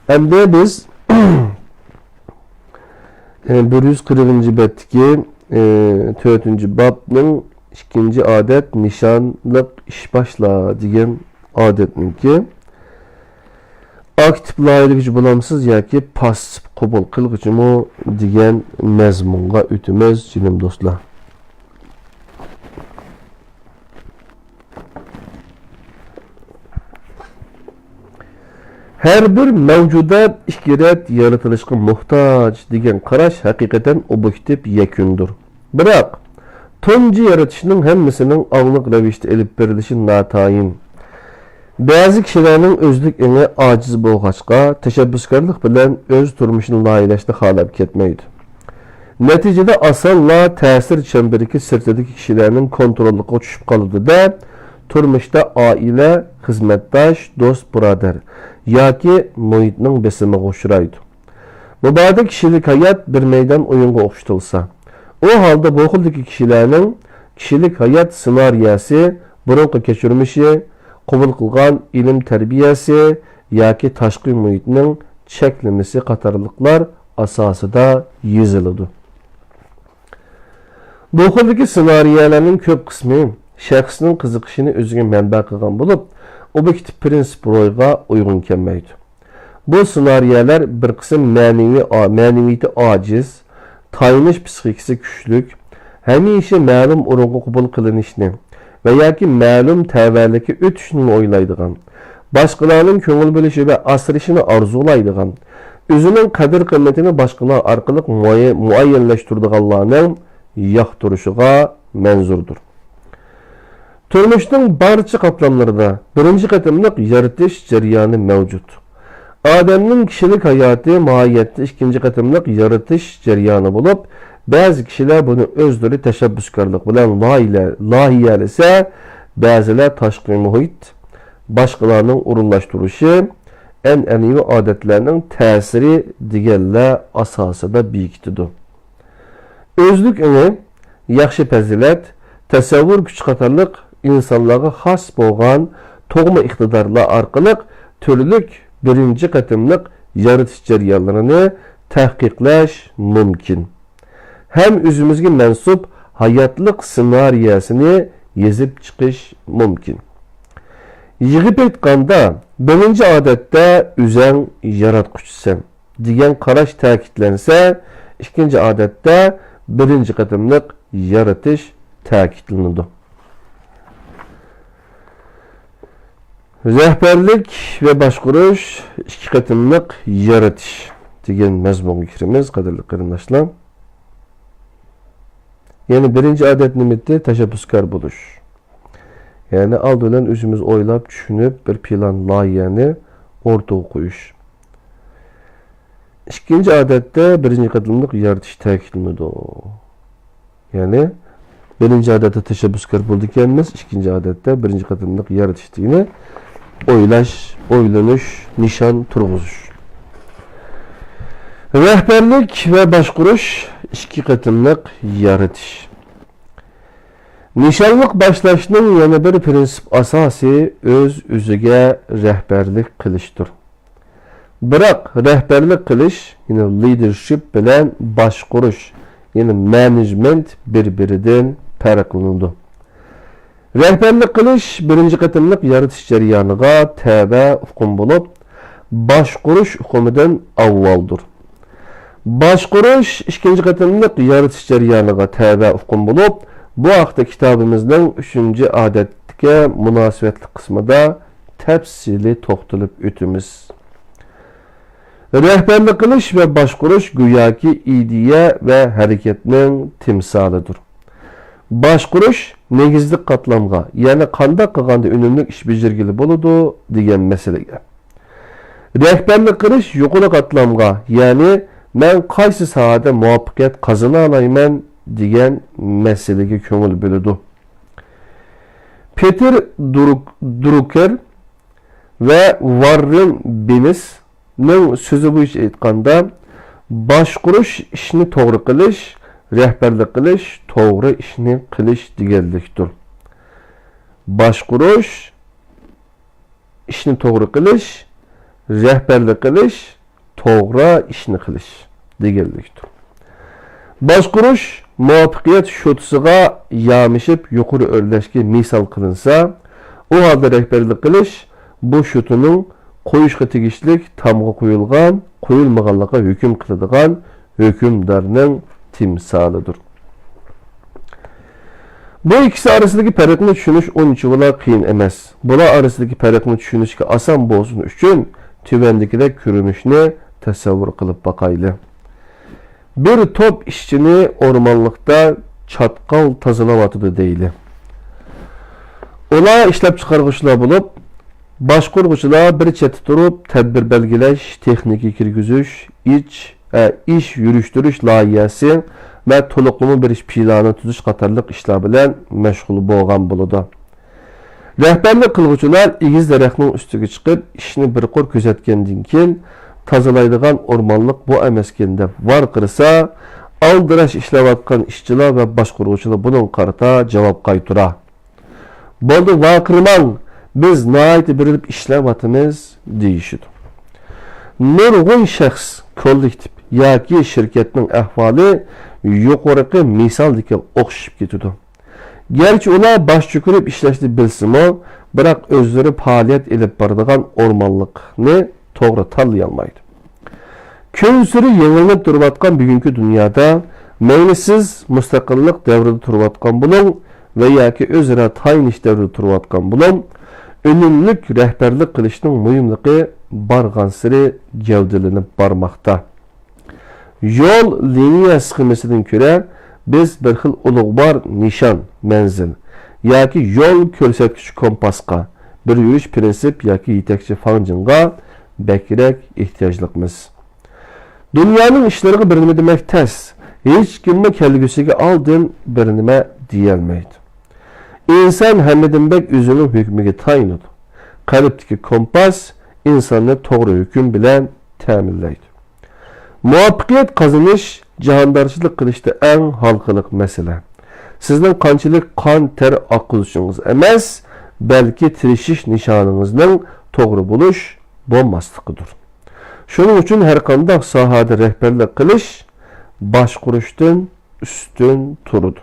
ئەمدى بىز، ئە، بىر يۈز قىرىقىنچى بەتتىكى، ئە، تۆتىنچى بابنىڭ ئىككىنچى ئادەت، نىشانلىق ئىش باشلا دېگەن ئادەتنىڭكى ئاكتىپ لايىھىلىگۈچى بولامسىز ياكى پاسسىپ قوبۇل قىلغۇچىمۇ دېگەن مەزمۇنغا ئۆتىمىز، جېنىم دوستلار. ھەر بىر مەۋجۇدات ئىككى رەت يارىتىلىشقا موھتاج دېگەن قاراش ھەقىقەتەن ئوبيېكتىپ يەكۈندۇر. بىراق، تۇنجى يارىتىشنىڭ ھەممىسىنىڭ ئاڭلىق رەۋىشتە ئېلىپ بېرىلىشى ناتايىن. بەزى كىشىلەرنىڭ ئۆزلۈك ئېڭى ئاجىز بولغاچقا، تەشەببۇسكارلىق بىلەن ئۆز تۇرمۇشىنى لايىھەلەشنى خالاپ كەتمەيدۇ. نەتىجىدە ئاسانلا تەسىر چەمبىرىكى سىرتىدىكى كىشىلەرنىڭ كونتروللۇقىغا چۈشۈپ قالىدۇ-دە، تۇرمۇشتا ئائىلە، خىزمەتداش، دوست-بۇرادەر ياكى مۇھىتنىڭ بېسىمىغا ئۇچرايدۇ. مۇبادا كىشىلىك ھايات بىر مەيدان ئويۇنغا ئوخشىتىلسا، ئۇ ھالدا بۇ خىلدىكى كىشىلەرنىڭ كىشىلىك ھايات سېنارىيەسى، بۇرۇنقى كەچۈرمىشى، قوبۇل قىلغان ئىلىم تەربىيەسى ياكى تاشقى مۇھىتنىڭ چەكلىمىسى قاتارلىقلار ئاساسىدا يېزىلىدۇ. بۇ خىلدىكى سېنارىيەلەرنىڭ كۆپ قىسمى شەخسنىڭ قىزىقىشىنى ئۆزىگە مەنبە قىلغان بولۇپ، ئوبيېكتىپ پىرىنسىپ روھىغا ئۇيغۇن كەلمەيدۇ. بۇ سېنارىيەلەر بىر قىسىم مەنىۋى، مەنىۋىيىتى ئاجىز، تايىنىش پىسخىكىسى كۈچلۈك، ھەمىشە مەلۇم ئورۇنغا قوبۇل قىلىنىشنى ۋە ياكى مەلۇم تەۋەلىككە ئۆتۈشنىلا ئويلايدىغان، باشقىلارنىڭ كۆڭۈل بۆلۈشى ۋە ئاسرىشىنى ئارزۇلايدىغان، ئۆزىنىڭ قەدىر-قىممىتىنى باشقىلار ئارقىلىق مۇئەييەنلەشتۈرىدىغانلارنىڭ ياقتۇرۇشىغا مەنزۇردۇر. تۇرمۇشنىڭ بارچە قاتلاملىرىدا بىرىنچى قېتىملىق يارىتىش جەريانى مەۋجۇت. ئادەمنىڭ كىشىلىك ھاياتى ماھىيەتتە ئىككىنچى قېتىملىق يارىتىش جەريانى بولۇپ، بەزى كىشىلەر بۇنى ئۆزلىرى تەشەببۇسكارلىق بىلەن لايىھە-، لايىھەلىسە، بەزىلەر تاشقى مۇھىت، باشقىلارنىڭ ئورۇنلاشتۇرۇشى، ئەنئەنىۋى ئادەتلەرنىڭ تەسىرى دېگەنلەر ئاساسىدا بېكىتىدۇ. ئۆزلۈك ئېڭى، ياخشى پەزىلەت، تەسەۋۋۇر كۈچى قاتارلىق ئىنسانلارغا خاس بولغان تۇغما ئىقتىدارلار ئارقىلىق تۈرلۈك بىرىنچى قېتىملىق يارىتىش جەريانلىرىنى تەھقىقلەش مۇمكىن. ھەم ئۆزىمىزگە مەنسۇپ ھاياتلىق سېنارىيەسىنى يېزىپ چىقىش مۇمكىن. يىغىپ ئېيتقاندا، بىرىنچى ئادەتتە ئۆزەڭ ياراتقۇچىسەن دېگەن قاراش تەكىتلەنسە، ئىككىنچى ئادەتتە بىرىنچى قېتىملىق يارىتىش تەكىتلىنىدۇ. رەھبەرلىك ۋە باشقۇرۇش، ئىككى قېتىملىق يارىتىش دېگەن مەزمۇنغا كىرىمىز، قەدىرلىك قېرىنداشلار. يەنى بىرىنچى ئادەت نېمىدى؟ تەشەببۇسكار بولۇش. يەنى ئالدى بىلەن ئۆزىمىز ئويلاپ، چۈشىنىپ، بىر پىلان، لايىھەنى ئوتتۇرىغا قويۇش. ئىككىنچى ئادەتتە بىرىنچى قېتىملىق يارىتىش تەكىتلىنىدۇ. يەنى بىرىنچى ئادەتتە تەشەببۇسكار بولىدىكەنمىز، ئىككىنچى ئادەتتە بىرىنچى قېتىملىق يارىتىش دېگىنى ئويلاش، ئويلىنىش، نىشان تۇرغۇزۇش. رەھبەرلىك ۋە باشقۇرۇش، ئىككى قېتىملىق يارىتىش. نىشانلىق باشلاشنىڭ يەنە بىر پىرىنسىپ ئاساسى ئۆز-ئۆزىگە رەھبەرلىك قىلىشتۇر. بىراق، رەھبەرلىك قىلىش، يەنى لىدېرشىپ بىلەن باشقۇرۇش، يەنى مەنېجمېنت بىر-بىرىدىن پەرقلىنىدۇ. رەھبەرلىك قىلىش بىرىنچى قېتىملىق يارىتىش جەريانىغا تەۋە ئۇقۇم بولۇپ، باشقۇرۇش ئۇقۇمىدىن ئاۋۋالدۇر. باشقۇرۇش ئىككىنچى قېتىملىق يارىتىش جەريانىغا تەۋە ئۇقۇم بولۇپ، بۇ ھەقتە كىتابىمىزنىڭ ئۈچىنچى ئادەتكە مۇناسىۋەتلىك قىسمىدا تەپسىلىي توختىلىپ ئۆتىمىز. رەھبەرلىك قىلىش ۋە باشقۇرۇش گوياكى ئىدىيە ۋە ھەرىكەتنىڭ تىمسالىدۇر. باشقۇرۇش نېگىزلىك قاتلامغا، يەنى قانداق قىلغاندا ئۈنۈملۈك ئىش بېجىرگىلى بولىدۇ، دېگەن مەسىلىگە. رەھبەرلىك قىلىش يۇقىرى قاتلامغا، يەنى مەن قايسى ساھەدە مۇۋەپپەقىيەت قازىنالايمەن، دېگەن مەسىلىگە كۆڭۈل بۆلىدۇ. پېتېر دۇرۇك-، دۇرۇكېر ۋە ۋاررېن بېنىسنىڭ سۆزى بويىچە ئېيتقاندا، باشقۇرۇش ئىشنى توغرا قىلىش، رەھبەرلىك قىلىش توغرا ئىشنى قىلىش دېگەنلىكتۇر. باشقۇرۇش ئىشنى توغرا قىلىش، رەھبەرلىك قىلىش، توغرا ئىشنى قىلىش دېگەنلىكتۇر. باشقۇرۇش مۇۋەپپەقىيەت شوتىسىغا يامىشىپ يۇقىرى ئۆرلەشكە مىسال قىلىنسا، ئۇ ھالدا رەھبەرلىك قىلىش بۇ شوتىنىڭ قويۇشقا تېگىشلىك تامغا قويۇلغان، قويۇلمىغانلىقىغا ھۆكۈم قىلىدىغان ھۆكۈمدارنىڭ تىمسالىدۇر. بۇ ئىككىسى ئارىسىدىكى پەرقنى چۈشىنىش ئۇنچىۋالا قىيىن ئەمەس. بۇلار ئارىسىدىكى پەرقنى چۈشىنىشكە ئاسان بولسۇن ئۈچۈن، تۆۋەندىكىدەك كۆرۈنۈشنى تەسەۋۋۇر قىلىپ باقايلى. بىر توپ ئىشچىنى ئورمانلىقتا چاتقال تازىلاۋاتىدۇ دەيلى. ئۇلار ئىشلەپچىقارغۇچىلار بولۇپ، باشقۇرغۇچىلار بىر چەتتە تۇرۇپ، تەدبىر بەلگىلەش، تېخنىكا كىرگۈزۈش، ئىچ، ئە، ئىش يۈرۈشتۈرۈش لايىھەسى ۋە تولۇقلىما بېرىش پىلانى تۈزۈش قاتارلىق ئىشلار بىلەن مەشغۇل بولغان بولىدۇ. رەھبەرلىك قىلغۇچىلار ئېگىز دەرەخنىڭ ئۈستىگە چىقىپ، ئىشنى بىر قۇر كۆزەتكەندىن كېيىن، تازىلايدىغان ئورمانلىق بۇ ئەمەسكەن دەپ ۋارقىرىسا، ئالدىراش ئىشلەۋاتقان ئىشچىلار ۋە باشقۇرغۇچىلار بۇنىڭغا قارىتا جاۋاب قايتۇرا. بولدى، ۋارقىرىماڭ، بىز ناھايىتى بېرىلىپ ئىشلەۋاتىمىز، دېيىشىدۇ. نۇرغۇن شەخس، كوللېكتىپ ياكى شىركەتنىڭ ئەھۋالى يۇقىرىقى مىسالدىكىگە ئوخشىشىپ كېتىدۇ. گەرچە ئۇلار باش چۆكۈرۈپ ئىشلەشنى بىلسىمۇ، بىراق ئۆزلىرى پائالىيەت ئېلىپ بارىدىغان ئورمانلىقنى توغرا تاللىيالمايدۇ. كۈنسېرى يېڭىلىنىپ تۇرۇۋاتقان بۈگۈنكى دۇنيادا، مەيلى سىز مۇستەقىللىق دەۋرىدە تۇرۇۋاتقان بولۇڭ ۋە ياكى ئۆزئارا تايىنىش دەۋرىدە تۇرۇۋاتقان بولۇڭ، ئۈنۈملۈك رەھبەرلىك قىلىشنىڭ مۇھىملىقى بارغانسېرى گەۋدىلىنىپ بارماقتا. يول لىنىيە سخېمىسىدىن كۆرە، بىز بىر خىل ئۇلۇغۋار نىشان، مەنزىل ياكى يول كۆرسەتكۈچى كومپاسقا، بىر يۈرۈش پىرىنسىپ ياكى يېتەكچى فاڭجېنغا بەكرەك ئېھتىياجلىقمىز. دۇنيانىڭ ئىشلىرىغا بىر نېمە دېمەك تەس، ھېچكىممۇ كەلگۈسىگە ئالدىن بىر نېمە دېيەلمەيدۇ. ئىنسان ھەممىدىن بەك ئۆزىنىڭ ھۆكمىگە تايىنىدۇ. قەلبتىكى كومپاس ئىنساننى توغرا ھۆكۈم بىلەن تەمىنلەيدۇ. مۇۋەپپەقىيەت قازىنىش جاھاندارچىلىق قىلىشتا ئەڭ ھالقىلىق مەسىلە سىزنىڭ قانچىلىك قان تەر ئاققۇزۇشىڭىز ئەمەس، بەلكى تىرىشىش نىشانىڭىزنىڭ توغرا بولۇش، بولماسلىقىدۇر. شۇنىڭ ئۈچۈن ھەرقانداق ساھەدە رەھبەرلىك قىلىش باشقۇرۇشتىن ئۈستۈن تۇرىدۇ.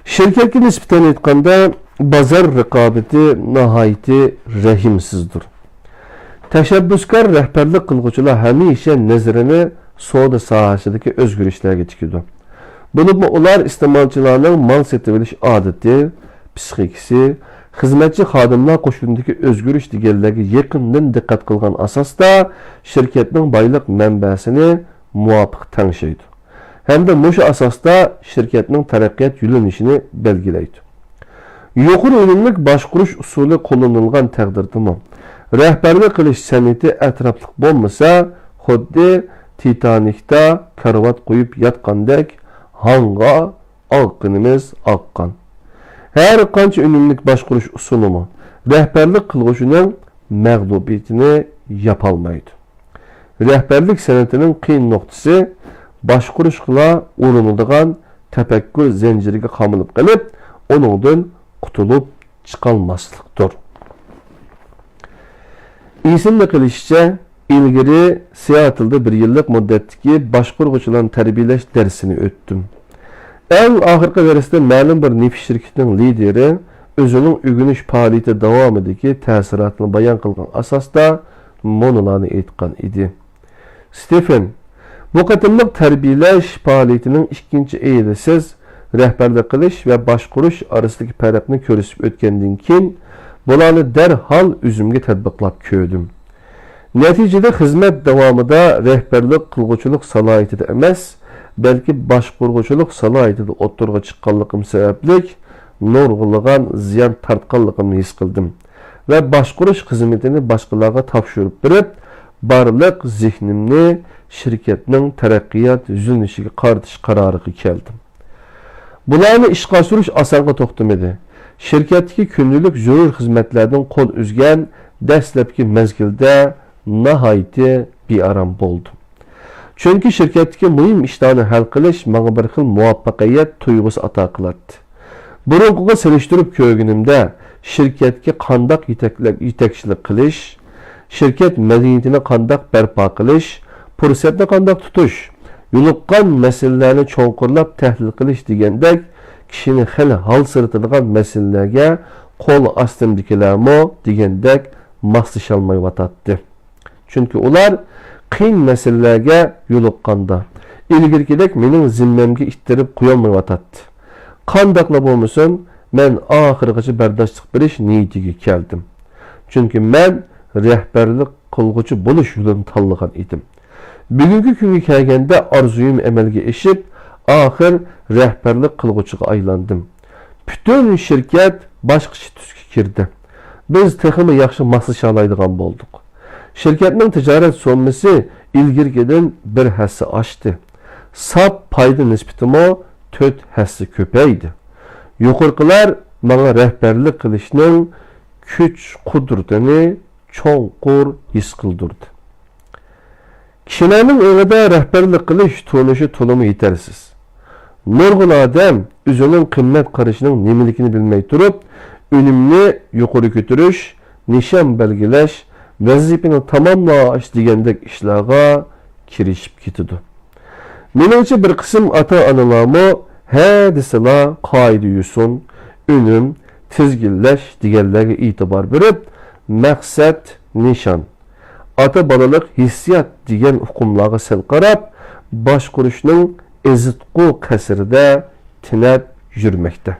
شىركەتكە نىسبەتەن ئېيتقاندا، بازار رىقابىتى ناھايىتى رەھىمسىزدۇر. تەشەببۇسكار رەھبەرلىك قىلغۇچىلار ھەمىشە نەزىرىنى سودا ساھەسىدىكى ئۆزگىرىشلەرگە تىكىدۇ. بولۇپمۇ ئۇلار ئىستېمالچىلارنىڭ مال سېتىۋېلىش ئادىتى، پىسخىكىسى، خىزمەتچى خادىملار قوشۇنىدىكى ئۆزگىرىش دېگەنلەرگە يېقىندىن دىققەت قىلغان ئاساستا شىركەتنىڭ بايلىق مەنبەسىنى مۇۋاپىق تەڭشەيدۇ ھەمدە مۇشۇ ئاساستا شىركەتنىڭ تەرەققىيات يۆنىلىشىنى بەلگىلەيدۇ. يۇقىرى ئۈنۈملۈك باشقۇرۇش ئۇسۇلى قوللىنىلغان تەقدىردىمۇ، رەھبەرلىك قىلىش سەنئىتى ئەتراپلىق بولمىسا، خۇددى تىتانىكتا كارىۋات قويۇپ ياتقاندەك ھاڭغا ئاغقىنىمىز ئاغقان. ھەر قانچە ئۈنۈملۈك باشقۇرۇش ئۇسۇلىمۇ رەھبەرلىك قىلغۇچىنىڭ مەغلۇبىيىتىنى ياپالمايدۇ. رەھبەرلىك سەنئىتىنىڭ قىيىن نۇقتىسى باشقۇرۇشقىلا ئۇرۇنىدىغان تەپەككۇر زەنجىرىگە قامىلىپ قېلىپ، ئۇنىڭدىن قۇتۇلۇپ چىقالماسلىقتۇر. ئېسىمدە قېلىشىچە، ئىلگىرى سىئاتلدا بىر يىللىق مۇددەتتىكى باشقۇرغۇچىلارنى تەربىيەلەش دەرسىنى ئۆتتۈم. ئەڭ ئاخىرقى دەرستە مەلۇم بىر نېفىت شىركىتىنىڭ لىدىرى ئۆزىنىڭ ئۆگىنىش پائالىيىتى داۋامىدىكى تەسىراتىنى بايان قىلغان ئاساستا مۇنۇلارنى ئېيتقان ئىدى. ستېفېن، بۇ قېتىملىق تەربىيەلەش پائالىيىتىنىڭ ئىككىنچى ئېيىدا سىز رەھبەرلىك قىلىش ۋە باشقۇرۇش ئارىسىدىكى پەرقنى كۆرسىتىپ ئۆتكەندىن كېيىن، بۇلارنى دەرھال ئۆزۈمگە تەتبىقلاپ كۆردۈم. نەتىجىدە خىزمەت داۋامىدا رەھبەرلىك قىلغۇچىلىق سالاھىيىتىدە ئەمەس، بەلكى باشقۇرغۇچىلىق سالاھىيىتىدە ئوتتۇرىغا چىققانلىقىم سەۋەبلىك نۇرغۇنلىغان زىيان تارتقانلىقىمنى ھېس قىلدىم ۋە باشقۇرۇش خىزمىتىنى باشقىلارغا تاپشۇرۇپ بېرىپ، بارلىق زېھنىمنى شىركەتنىڭ تەرەققىيات يۈزلىنىشىگە قارىتىش قارارىغا كەلدىم. بۇلارنى ئىشقا ئاشۇرۇش ئاسانغا توختىمىدى. شىركەتتىكى كۈندىلىك زۆرۈر خىزمەتلەردىن قول ئۈزگەن دەسلەپكى مەزگىلدە ناھايىتى بىئارام بولدۇم. چۈنكى شىركەتتىكى مۇھىم ئىشلارنى ھەل قىلىش ماڭا بىر خىل مۇۋەپپەقىيەت تۇيغۇسى ئاتا قىلاتتى. بۇرۇنقىغا سېلىشتۇرۇپ كۆرگىنىمدە، شىركەتكە قانداق يېتەكلەپ، يېتەكچىلىك قىلىش، شىركەت مەدەنىيىتىنى قانداق بەرپا قىلىش، پۇرسەتنى قانداق تۇتۇش، يولۇققان مەسىلىلەرنى چوڭقۇرلاپ تەھلىل قىلىش دېگەندەك كىشىنى خېلى ھالسىرىتىدىغان مەسىلىلەرگە قول ئاستىمدىكىلەرمۇ دېگەندەك ماسلىشالمايۋاتاتتى. چۈنكى ئۇلار قىيىن مەسىلىلەرگە يولۇققاندا، ئىلگىرىكىدەك مېنىڭ زىممەمگە ئىتتىرىپ قويالمايۋاتاتتى. قانداقلا بولمىسۇن، مەن ئاخىرغىچە بەرداشلىق بېرىش نىيىتىگە كەلدىم. چۈنكى مەن رەھبەرلىك قىلغۇچى بولۇش يولىنى تاللىغان ئىدىم. بۈگۈنكى كۈنگە كەلگەندە، ئارزۇيۇم ئەمەلگە ئېشىپ، ئاخىر رەھبەرلىك قىلغۇچىغا ئايلاندىم. پۈتۈن شىركەت باشقىچە تۈسكە كىردى. بىز تېخىمۇ ياخشى ماسلىشالايدىغان بولدۇق. شىركەتنىڭ تىجارەت سوممىسى ئىلگىرىكىدىن بىر ھەسسە ئاشتى. ساپ پايدا نىسبىتىمۇ تۆت ھەسسە كۆپەيدى. يۇقىرىقىلار ماڭا رەھبەرلىك قىلىشنىڭ كۈچ-قۇدرىتىنى چوڭقۇر ھېس قىلدۇردى. كىشىلەرنىڭ ئېڭىدا رەھبەرلىك قىلىش تونۇشى تولىمۇ يېتەرسىز. نۇرغۇن ئادەم ئۆزىنىڭ قىممەت قارىشىنىڭ نېمىلىكىنى بىلمەي تۇرۇپ، ئۈنۈمنى يۇقىرى كۆتۈرۈش، نىشان بەلگىلەش، ۋەزىپىنى تاماملاش دېگەندەك ئىشلارغا كىرىشىپ كېتىدۇ. مېنىڭچە، بىر قىسىم ئاتا-ئانىلارمۇ ھە دېسىلا قائىدە-يوسۇن، ئۈنۈم، تىزگىنلەش دېگەنلەرگە ئېتىبار بېرىپ، مەقسەت، نىشان، ئاتا-بالىلىق ھېسسىيات دېگەن ئۇقۇملارغا سەل قاراپ، باشقۇرۇشنىڭ ئېزىتقۇ قەسرىدە تېنەپ يۈرمەكتە.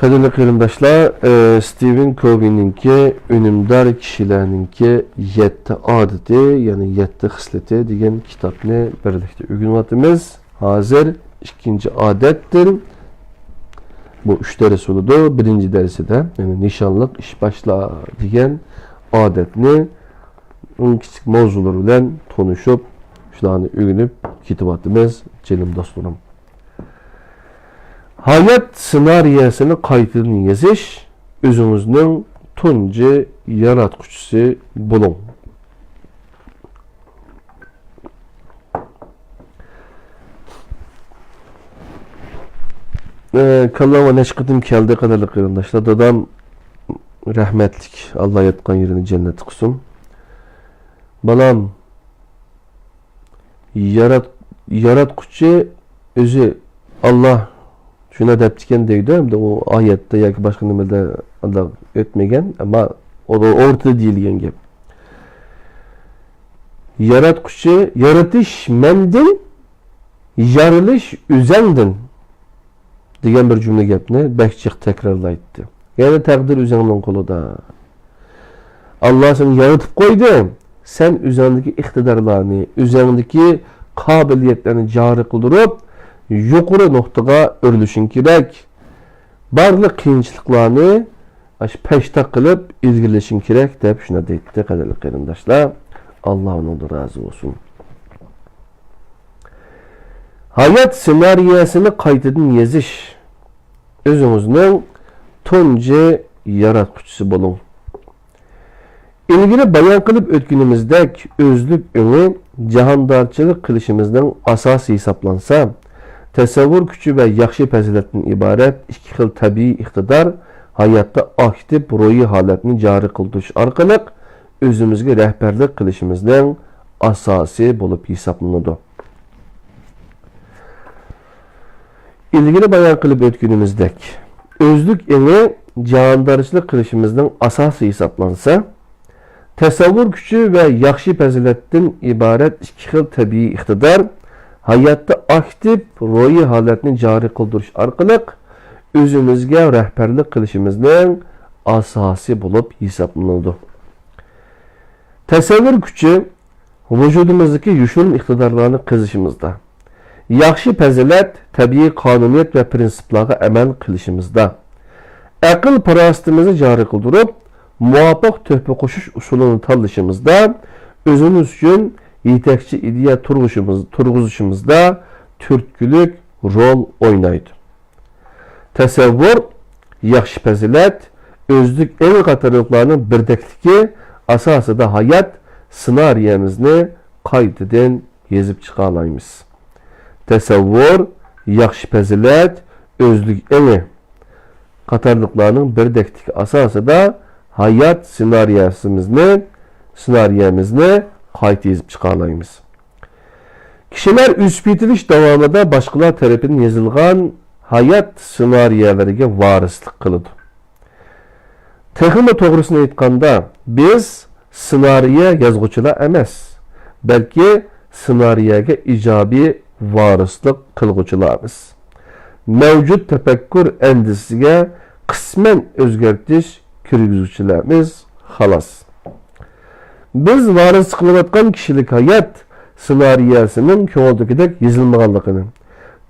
قەدىرلىك قېرىنداشلار، ئى، ستىۋېن كوۋىنىڭكى ئۈنۈمدار كىشىلەرنىڭكى يەتتە ئادىتى، يەنى يەتتە خىسلىتى دېگەن كىتابنى بىرلىكتە ئۆگىنىۋاتىمىز. ھازىر ئىككىنچى ئادەتتىن، بۇ ئۈچ دەرس بولىدۇ. بىرىنچى دەرسىدە، يەنى نىشانلىق ئىش باشلا دېگەن ئادەتنى، ئۇنىڭ كىچىك ماۋزۇلىرى بىلەن تونۇشۇپ، شۇلارنى ئۆگىنىپ كېتىۋاتىمىز، جېنىم دوستلىرىم. ھايات سېنارىيەسىنى قايتىدىن يېزىش، ئۆزىڭىزنىڭ تۇنجى ياراتقۇچىسى بولۇڭ. ئە، كاللامغا نەچچە قېتىم كەلدى، قەدىرلىك قېرىنداشلار. دادام رەھمەتلىك، ئاللا ياتقان يېرىنى جەننەت قىلسۇن. بالام، يارات-، ياراتقۇچى ئۆزى ئاللا شۇنداق دەپتىكەن دەيدۇ. ئەمدى ئۇ ئايەتتە ياكى باشقا نېمىدە ئۇنداق ئۆتمىگەن، ئەمما ئو-، ئورتىدا دېيىلگەن گەپ. ياراتقۇچى، يارىتىش مەندىن، يارىلىش ئۆزەڭدىن دېگەن بىر جۈملە گەپنى بەك جىق تەكرارلايتتى. يەنى تەقدىر ئۆزەڭنىڭ قولىدا. ئاللا سېنى يارىتىپ قويدى. سەن ئۆزەڭدىكى ئىقتىدارلارنى، ئۆزەڭدىكى قابىلىيەتلەرنى جارى قىلدۇرۇپ، يۇقىرى نۇقتىغا ئۆرلىشىڭ كېرەك. بارلىق قىيىنچىلىقلارنى ئاشۇ پەشتاق قىلىپ ئىلگىرىلىشىڭ كېرەك، دەپ شۇنداق دەيتتى، قەدىرلىك قېرىنداشلار. ئاللا ئۇنىڭدىن رازى بولسۇن. ھايات سېنارىيەسىنى قايتىدىن يېزىش. ئۆزىڭىزنىڭ تۇنجى ياراتقۇچىسى بولۇڭ. ئىلگىرى بايان قىلىپ ئۆتكىنىمىزدەك، ئۆزلۈك ئېڭى جاھاندارچىلىق قىلىشىمىزنىڭ ئاساسى ھېسابلانسا، تەسەۋۋۇر كۈچى ۋە ياخشى پەزىلەتتىن ئىبارەت ئىككى خىل تەبىئىي ئىقتىدار ھاياتتا ئاكتىپ روھىي ھالەتنى جارى قىلدۇرۇش ئارقىلىق ئۆزىمىزگە رەھبەرلىك قىلىشىمىزنىڭ ئاساسى بولۇپ ھېسابلىنىدۇ. ئىلگىرى بايان قىلىپ ئۆتكىنىمىزدەك، ئۆزلۈك ئېڭى جاھاندارچىلىق قىلىشىمىزنىڭ ئاساسى ھېسابلانسا، تەسەۋۋۇر كۈچى ۋە ياخشى پەزىلەتتىن ئىبارەت ئىككى خىل تەبىئىي ئىقتىدار ھاياتتا ئاكتىپ روھىي ھالەتنى جارى قىلدۇرۇش ئارقىلىق ئۆزىمىزگە رەھبەرلىك قىلىشىمىزنىڭ ئاساسى بولۇپ ھېسابلىنىدۇ. تەسەۋۋۇر كۈچى ۋۇجۇدىمىزدىكى يوشۇرۇن ئىقتىدارلارنى قېزىشىمىزدا، ياخشى پەزىلەت، تەبىئىي قانۇنىيەت ۋە پىرىنسىپلارغا ئەمەل قىلىشىمىزدا، ئەقىل-پاراسىتىمىزنى جارى قىلدۇرۇپ، مۇۋاپىق تۆھپە قوشۇش ئۇسۇلىنى تاللىشىمىزدا، ئۆزىمىز ئۈچۈن يېتەكچى ئىدىيە تۇرغۇشىمىز-، تۇرغۇزۇشىمىزدا تۈرتكىلىك رول ئوينايدۇ. تەسەۋۋۇر، ياخشى پەزىلەت، ئۆزلۈك ئېڭى قاتارلىقلارنىڭ بىردەكلىكى ئاساسىدا ھايات سېنارىيەمىزنى قايتىدىن يېزىپ چىقالايمىز. تەسەۋۋۇر، ياخشى پەزىلەت، ئۆزلۈك ئېڭى قاتارلىقلارنىڭ بىردەكلىكى ئاساسىدا ھايات سېنارىيەسىمىزنى، سېنارىيەمىزنى قايتا يېزىپ چىقالايمىز. كىشىلەر ئۆسۈپ يېتىلىش داۋامىدا باشقىلار تەرىپىدىن يېزىلغان ھايات سېنارىيەلىرىگە ۋارىسلىق قىلىدۇ. تېخىمۇ توغرىسىنى ئېيتقاندا، بىز سېنارىيە يازغۇچىلار ئەمەس، بەلكى سېنارىيەگە ئىجابىي ۋارىسلىق قىلغۇچىلارمىز. مەۋجۇت تەپەككۇر ئەندىزىسىگە قىسمەن ئۆزگەرتىش كىرگۈزگۈچىلەرمىز، خالاس. بىز ۋارىسلىق قىلىۋاتقان كىشىلىك ھايات سېنارىيەسىنىڭ كۆڭۈلدىكىدەك يېزىلمىغانلىقىنى،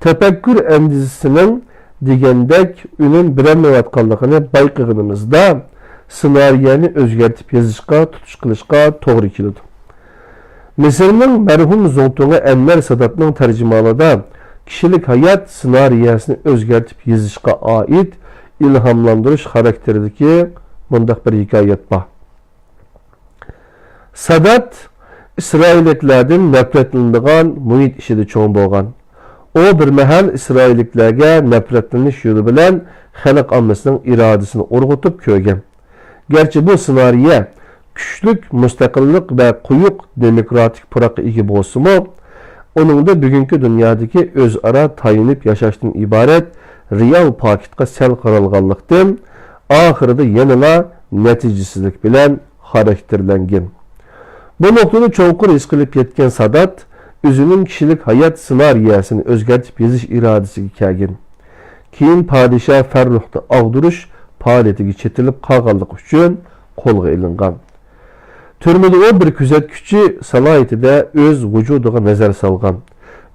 تەپەككۇر ئەندىزىسىنىڭ دېگەندەك ئۈنۈم بېرەلمەيۋاتقانلىقىنى بايقىغىنىمىزدا، سېنارىيەنى ئۆزگەرتىپ يېزىشقا تۇتۇش قىلىشقا توغرا كېلىدۇ. مىسىرنىڭ مەرھۇم زۇڭتۇڭى ئەنۋەر ساداتنىڭ تەرجىمىھالىدا كىشىلىك ھايات سېنارىيەسىنى ئۆزگەرتىپ يېزىشقا ئائىت ئىلھاملاندۇرۇش خاراكتېرىدىكى مۇنداق بىر ھېكايەت بار. سادات ئىسرائىللىكلەردىن نەپرەتلىنىدىغان مۇھىت ئىچىدە چوڭ بولغان. ئۇ بىر مەھەل ئىسرائىللىكلەرگە نەپرەتلىنىش يولى بىلەن خەلق ئاممىسىنىڭ ئىرادىسىنى ئۇرغۇتۇپ كۆرگەن. گەرچە بۇ سېنارىيە كۈچلۈك مۇستەقىللىق ۋە قويۇق دېموكراتىك پۇراققا ئىگە بولسىمۇ، ئۇنىڭدا بۈگۈنكى دۇنيادىكى ئۆزئارا تايىنىپ ياشاشتىن ئىبارەت رېئال پاكىتقا سەل قارالغانلىقتىن، ئاخىرىدا يەنىلا نەتىجىسىزلىك بىلەن خاراكتېرلەنگەن. بۇ نۇقتىنى چوڭقۇر ھېس قىلىپ يەتكەن سادات ئۆزىنىڭ كىشىلىك ھايات سېنارىيەسىنى ئۆزگەرتىپ يېزىش ئىرادىسىگە كەلگەن. كېيىن پادىشاھ فەررۇخنى ئاغدۇرۇش پائالىيىتىگە چېتىلىپ قالغانلىقى ئۈچۈن قولغا ئېلىنغان. تۈرمىدە ئۇ بىر كۆزەتكۈچى سالاھىيىتىدە ئۆز ۋۇجۇدىغا نەزەر سالغان،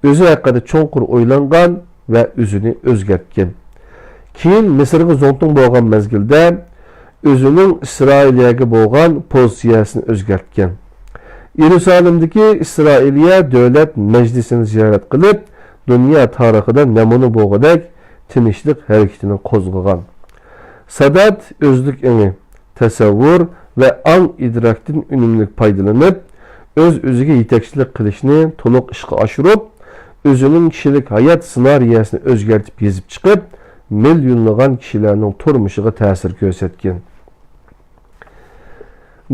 ئۆزى ھەققىدە چوڭقۇر ئويلانغان ۋە ئۆزىنى ئۆزگەرتكەن. كېيىن مىسىرغا زۇڭتۇڭ بولغان مەزگىلدە ئۆزىنىڭ ئىسرائىلىيەگە بولغان پوزىتسىيەسىنى ئۆزگەرتكەن. يېرۇسالىمدىكى ئىسرائىلىيە دۆلەت مەجلىسىنى زىيارەت قىلىپ، دۇنيا تارىخىدا نەمۇنە بولغۇدەك تىنچلىق ھەرىكىتىنى قوزغىغان. سادات ئۆزلۈك ئېڭى، تەسەۋۋۇر ۋە ئاڭ ئىدراكتىن ئۈنۈملۈك پايدىلىنىپ، ئۆز-ئۆزىگە يېتەكچىلىك قىلىشنى تولۇق ئىشقا ئاشۇرۇپ، ئۆزىنىڭ كىشىلىك ھايات سېنارىيەسىنى ئۆزگەرتىپ يېزىپ چىقىپ، مىليونلىغان كىشىلەرنىڭ تۇرمۇشىغا تەسىر كۆرسەتكەن.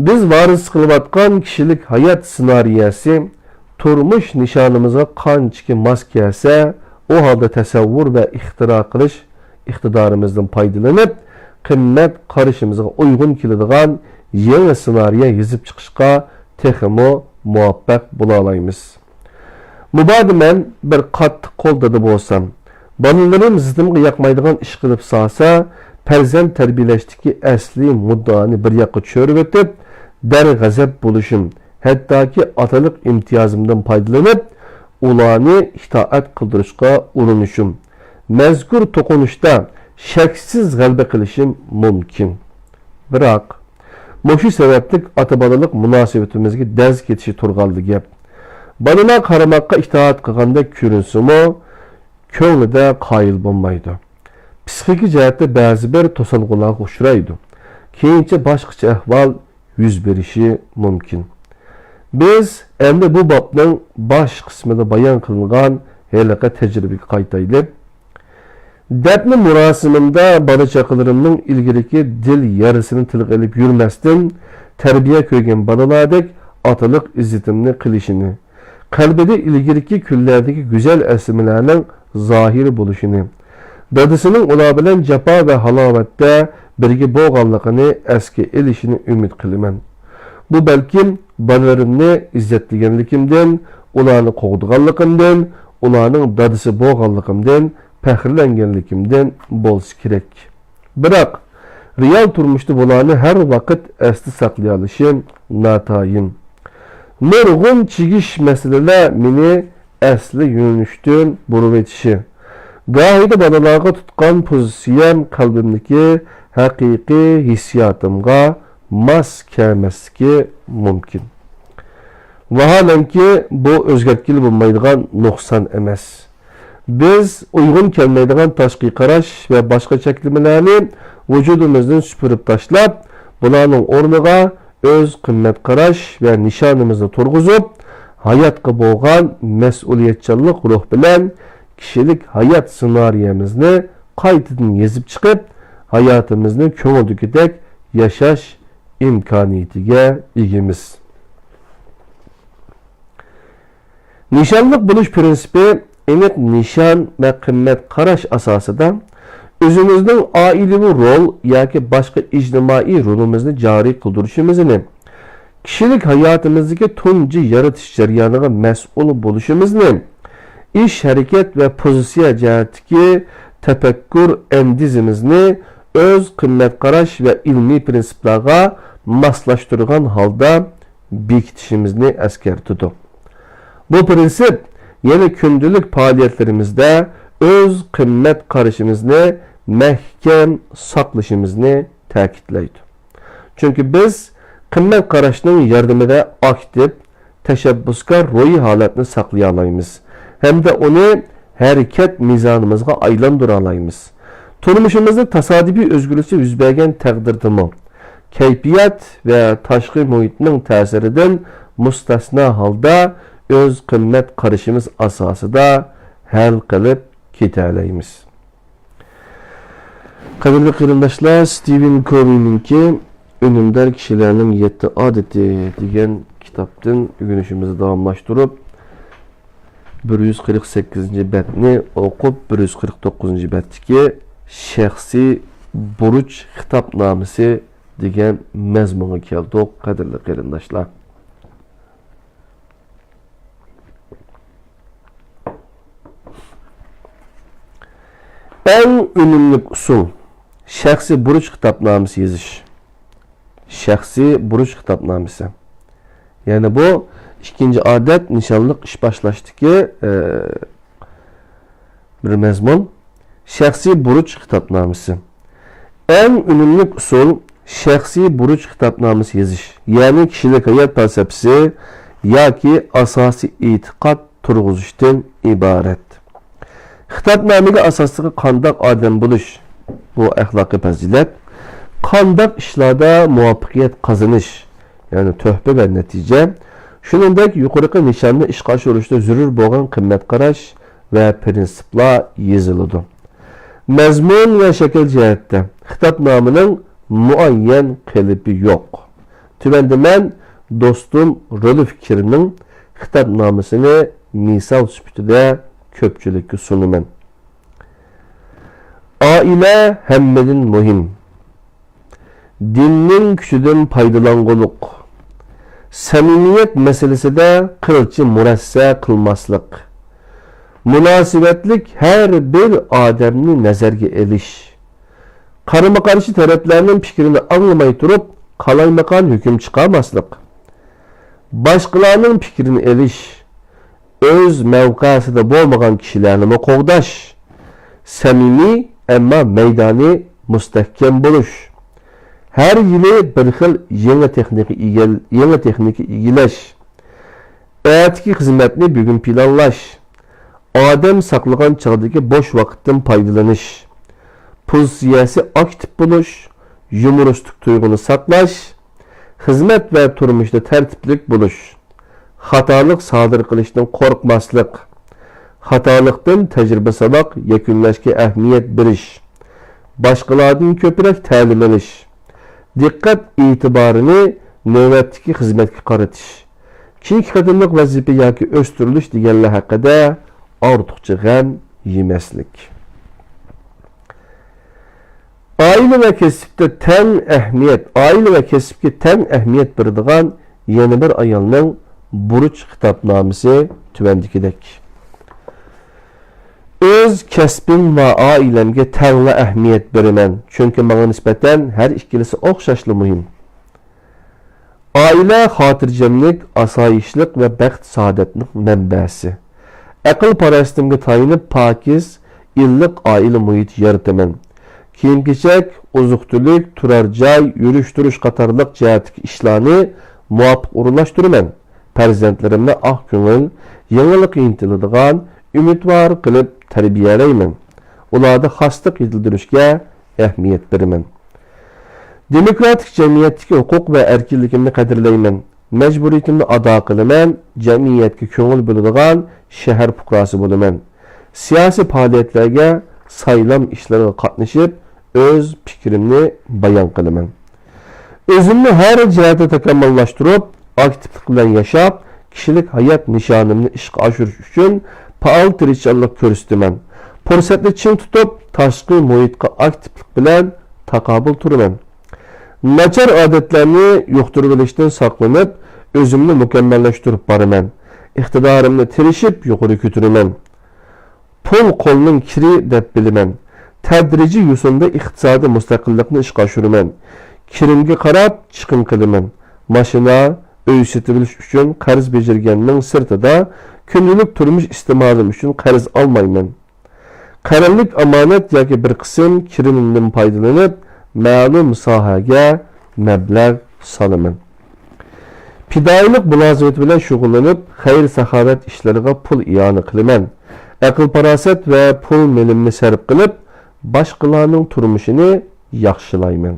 بىز ۋارىسلىق قىلىۋاتقان كىشىلىك ھايات سېنارىيەسى تۇرمۇش نىشانىمىزغا قانچىكى ماس كەلسە، ئۇ ھالدا تەسەۋۋۇر ۋە ئىختىرا قىلىش ئىقتىدارىمىزدىن پايدىلىنىپ، قىممەت قارىشىمىزغا ئۇيغۇن كېلىدىغان يېڭى سېنارىيە يېزىپ چىقىشقا تېخىمۇ مۇۋەپپەق بولالايمىز. مۇبادا مەن بىر قاتتىق قول دادا بولسام، بالىلىرىم زىتىمغا ياقمايدىغان ئىش قىلىپ سالسا، پەرزەنت تەربىيەلەشتىكى ئەسلىي مۇددىئانى بىر ياققا چۆرۈۋېتىپ، دەرغەزەپ بولۇشۇم، ھەتتاكى ئاتىلىق ئىمتىيازىمدىن پايدىلىنىپ، ئۇلارنى ئىتائەت قىلدۇرۇشقا ئۇرۇنۇشۇم، مەزكۇر توقۇنۇشتا شەكسىز غەلىبە قىلىشىم مۇمكىن. بىراق، مۇشۇ سەۋەبلىك ئاتا-بالىلىق مۇناسىۋىتىمىزگە دەز كېتىشى تۇرغانلا گەپ. بالىلار قارىماققا ئىتائەت قىلغاندەك كۆرۈنسىمۇ، كۆڭلىدە قايىل بولمايدۇ. پسىخىكا جەھەتتە بەزى بىر توسالغۇلارغا ئۇچرايدۇ. كېيىنچە باشقىچە ئەھۋال يۈز بېرىشى مۇمكىن. بىز ئەمدى بۇ بابنىڭ باش قىسمىدا بايان قىلىنغان ھېلىقى تەجرىبىگە قايتايلى. دەپنە مۇراسىمىمدا بالا-چاقىلىرىمنىڭ ئىلگىرىكى دىل يارىسىنى تىلغا ئېلىپ يۈرمەستىن، تەربىيە كۆرگەن بالىلاردەك ئاتىلىق ئىززىتىمنى قىلىشىنى، قەلبىدە ئىلگىرىكى كۈنلەردىكى گۈزەل ئەسلىمىلەرنىڭ زاھىر بولۇشىنى، دادىسىنىڭ ئۇلار بىلەن جاپا ۋە ھالاۋەتتە بىرگە بولغانلىقىنى ئەسكە ئېلىشىنى ئۈمىد قىلىمەن. بۇ بەلكىم بالىلىرىمنى ئىززەتلىگەنلىكىمدىن، ئۇلارنى قوغدىغانلىقىمدىن، ئۇلارنىڭ دادىسى بولغانلىقىمدىن پەخىرلەنگەنلىكىمدىن بولسا كېرەك. بىراق، رېئال تۇرمۇشتا بۇلارنى ھەر ۋاقىت ئەستە ساقلىيالىشىم ناتايىن. نۇرغۇن چىگىش مەسىلىلەر مېنى ئەسلى يۆنىلىشتىن بۇرۇۋېتىشى، گاھىدا بالىلارغا تۇتقان پوزىتسىيەم قەلبىمدىكى ھەقىقىي ھېسسىياتىمغا ماس كەلمەسلىكى مۇمكىن. ۋاھالەنكى، بۇ ئۆزگەرتكىلى بولمايدىغان نۇقسان ئەمەس. بىز ئۇيغۇن كەلمەيدىغان تاشقى قاراش ۋە باشقا چەكلىمىلەرنى ۋۇجۇدىمىزدىن سۈپۈرۈپ تاشلاپ، بۇلارنىڭ ئورنىغا ئۆز قىممەت قاراش ۋە نىشانىمىزنى تۇرغۇزۇپ، ھاياتقا بولغان مەسئۇلىيەتچانلىق روھ بىلەن كىشىلىك ھايات سېنارىيەمىزنى قايتىدىن يېزىپ چىقىپ، ھاياتىمىزنى كۆڭۈلدىكىدەك ياشاش ئىمكانىيىتىگە ئىگىمىز. نىشانلىق بولۇش پىرىنسىپى ئېنىق نىشان ۋە قىممەت قاراش ئاساسىدا ئۆزىمىزنىڭ ئائىلىۋى رول ياكى باشقا ئىجتىمائىي رولىمىزنى جارى قىلدۇرۇشىمىزنى، كىشىلىك ھاياتىمىزدىكى تۇنجى يارىتىش جەريانىغا مەسئۇل بولۇشىمىزنى، ئىش، ھەرىكەت ۋە پوزىتسىيە جەھەتتىكى تەپەككۇر ئەندىزىمىزنى ئۆز قىممەت قاراش ۋە ئىلمىي پىرىنسىپلارغا ماسلاشتۇرغان ھالدا بېكىتىشىمىزنى ئەسكەرتىدۇ. بۇ پىرىنسىپ يەنە كۈندىلىك پائالىيەتلىرىمىزدە ئۆز قىممەت قارىشىمىزنى مەھكەم ساقلىشىمىزنى تەكىتلەيدۇ. چۈنكى بىز قىممەت قاراشنىڭ ياردىمىدە ئاكتىپ، تەشەببۇسكار روھىي ھالەتنى ساقلىيالايمىز ھەمدە ئۇنى ھەرىكەت مىزانىمىزغا ئايلاندۇرالايمىز. تۇرمۇشىمىزدا تاسادىپىي ئۆزگىرىشلەر يۈز بەرگەن تەقدىردىمۇ، كەيپىيات ۋە تاشقى مۇھىتنىڭ تەسىرىدىن مۇستەسنا ھالدا ئۆز قىممەت قارىشىمىز ئاساسىدا ھەل قىلىپ كېتەلەيمىز. قەدىرلىك قېرىنداشلار، ستىۋېن كوۋىنىڭكى ئۈنۈمدار كىشىلەرنىڭ يەتتە ئادىتى دېگەن كىتابتىن ئۆگىنىشىمىزنى داۋاملاشتۇرۇپ، بىر يۈز قىرىق سەككىزىنچى بەتنى ئوقۇپ، بىر يۈز قىرىق توققۇزىنچى بەتتىكى شەخسىي بۇرچ خىتابنامىسى دېگەن مەزمۇنغا كەلدۇق، قەدىرلىك قېرىنداشلار. ئەڭ ئۈنۈملۈك ئۇسۇل، شەخسىي بۇرچ خىتابنامىسى يېزىش. شەخسىي بۇرچ خىتابنامىسى. يەنى بۇ ئىككىنچى ئادەت نىشانلىق ئىش باشلاشتىكى، ئە، بىر مەزمۇن. شەخسىي بۇرچ خىتابنامىسى. ئەڭ ئۈنۈملۈك ئۇسۇل، شەخسىي بۇرچ خىتابنامىسى يېزىش، يەنى كىشىلىك ھايات پەلسەپىسى ياكى ئاساسىي ئېتىقاد تۇرغۇزۇشتىن ئىبارەت. خىتابنامىگە ئاساسلىقى قانداق ئادەم بولۇش، بۇ ئەخلاقىي پەزىلەت، قانداق ئىشلاردا مۇۋەپپەقىيەت قازىنىش، يەنى تۆھپە ۋە نەتىجە، شۇنىڭدەك يۇقىرىقى نىشاننى ئىشقا ئاشۇرۇشتا زۆرۈر بولغان قىممەت قاراش ۋە پىرىنسىپلار يېزىلىدۇ. مەزمۇن ۋە شەكىل جەھەتتە خىتابنامىنىڭ مۇئەييەن قېلىپى يوق. تۆۋەندە مەن دوستۇم رودولف كىرنىڭ خىتابنامىسىنى مىسال سۈپىتىدە كۆپچىلىككە سۇنىمەن. ئائىلە ھەممىدىن مۇھىم. دىننىڭ كۈچىدىن پايدىلانغۇلۇق. سەمىمىيەت مەسىلىسىدە قىلچە مۇرەسسە قىلماسلىق. مۇناسىۋەتلىك ھەر بىر ئادەمنى نەزەرگە ئېلىش. قارىمۇقارشى تەرەپلەرنىڭ پىكرىنى ئاڭلىماي تۇرۇپ، قالايمىقان ھۆكۈم چىقارماسلىق. باشقىلارنىڭ پىكرىنى ئېلىش. ئۆز مەۋقەسىدە بولمىغان كىشىلەرنىمۇ قوغداش. سەمىمىي، ئەمما مەيدانى مۇستەھكەم بولۇش. ھەر يىلى بىر خىل يېڭى تېخنىكا ئىگىل-، يېڭى تېخنىكا ئىگىلەش. ئەتىكى خىزمەتنى بۈگۈن پىلانلاش. ئادەم ساقلىغان چاغدىكى بوش ۋاقىتتىن پايدىلىنىش. پوزىتسىيەسى ئاكتىپ بولۇش، يۇمۇرىستىك تۇيغۇنى ساقلاش، خىزمەت ۋە تۇرمۇشتا تەرتىپلىك بولۇش، خاتالىق سادىر قىلىشتىن قورقماسلىق، خاتالىقتىن تەجرىبە ساۋاق يەكۈنلەشكە ئەھمىيەت بېرىش، باشقىلاردىن كۆپرەك تەلىم ئېلىش، دىققەت ئېتىبارىنى نۆۋەتتىكى خىزمەتكە قارىتىش، كېيىنكى قېتىملىق ۋەزىپە ياكى ئۆستۈرۈلۈش دېگەنلەر ھەققىدە ئارتۇقچە غەم يېمەسلىك. ئائىلە ۋە كەسىپتە تەڭ ئەھمىيەت، ئائىلە ۋە كەسىپكە تەڭ ئەھمىيەت بېرىدىغان يەنە بىر ئايالنىڭ بۇرچ خىتابنامىسى تۆۋەندىكىدەك. ئۆز كەسپىم ۋە ئائىلەمگە تەڭلا ئەھمىيەت بېرىمەن، چۈنكى ماڭا نىسبەتەن ھەر ئىككىلىسى ئوخشاشلا مۇھىم. ئائىلە خاتىرجەملىك، ئاسايىشلىق ۋە بەخت-سائادەتنىڭ مەنبەسى. ئەقىل-پاراسىتىمگە تايىنىپ، پاكىز، ئىللىق ئائىلە مۇھىتى يارىتىمەن. كىيىم-كېچەك، ئوزۇق-تۈلۈك، تۇرار جاي، يۈرۈش-تۇرۇش قاتارلىق جەھەتتىكى ئىشلارنى مۇۋاپىق ئورۇنلاشتۇرىمەن. پەرزەنتلىرىمنى ئاق كۆڭۈل، يېڭىلىققا ئىنتىلىدىغان، ئۈمىدۋار قىلىپ تەربىيەلەيمەن. ئۇلاردا خاسلىق يېتىلدۈرۈشكە ئەھمىيەت بېرىمەن. دېموكراتىك جەمئىيەتتىكى ھوقۇق ۋە ئەركىنلىكىمنى قەدىرلەيمەن. مەجبۇرىيىتىمنى ئادا قىلىمەن، جەمئىيەتكە كۆڭۈل بۆلىدىغان شەھەر پۇقراسى بولىمەن. سىياسىي پائالىيەتلەرگە، سايلام ئىشلىرىغا قاتنىشىپ، ئۆز پىكرىمنى بايان قىلىمەن. ئۆزۈمنى ھەر جەھەتتە تاكامۇللاشتۇرۇپ، ئاكتىپلىق بىلەن ياشاپ، كىشىلىك ھايات نىشانىمنى ئىشقا ئاشۇرۇش ئۈچۈن پائال تىرىشچانلىق كۆرسىتىمەن. پۇرسەتنى چىڭ تۇتۇپ، تاشقى مۇھىتقا ئاكتىپلىق بىلەن تاقابىل تۇرىمەن. ناچار ئادەتلەرنى يۇقتۇرۇۋېلىشتىن ساقلىنىپ، ئۆزۈمنى مۇكەممەللەشتۈرۈپ بارىمەن. ئىقتىدارىمنى تىرىشىپ يۇقىرى كۆتۈرىمەن. پۇل قولنىڭ كىرى دەپ بىلىمەن. تەدرىجىي يوسۇندا ئىقتىسادىي مۇستەقىللىقنى ئىشقا ئاشۇرىمەن. كىرىمگە قاراپ چىقىم قىلىمەن. ماشىنا، ئۆي سېتىۋېلىش ئۈچۈن قەرز بېجىرگەننىڭ سىرتىدا، كۈندىلىك تۇرمۇش ئىستېمالىم ئۈچۈن قەرز ئالمايمەن. قەرەللىك ئامانەت ياكى بىر قىسىم كىرىمىمدىن پايدىلىنىپ، مەلۇم ساھەگە مەبلەغ سالىمەن. پىدائىيلىق مۇلازىمىتى بىلەن شۇغۇللىنىپ، خەير-ساخاۋەت ئىشلىرىغا پۇل ئىئانە قىلىمەن. ئەقىل-پاراسەت ۋە پۇل-مېلىمنى سەرپ قىلىپ، باشقىلارنىڭ تۇرمۇشىنى ياخشىلايمەن.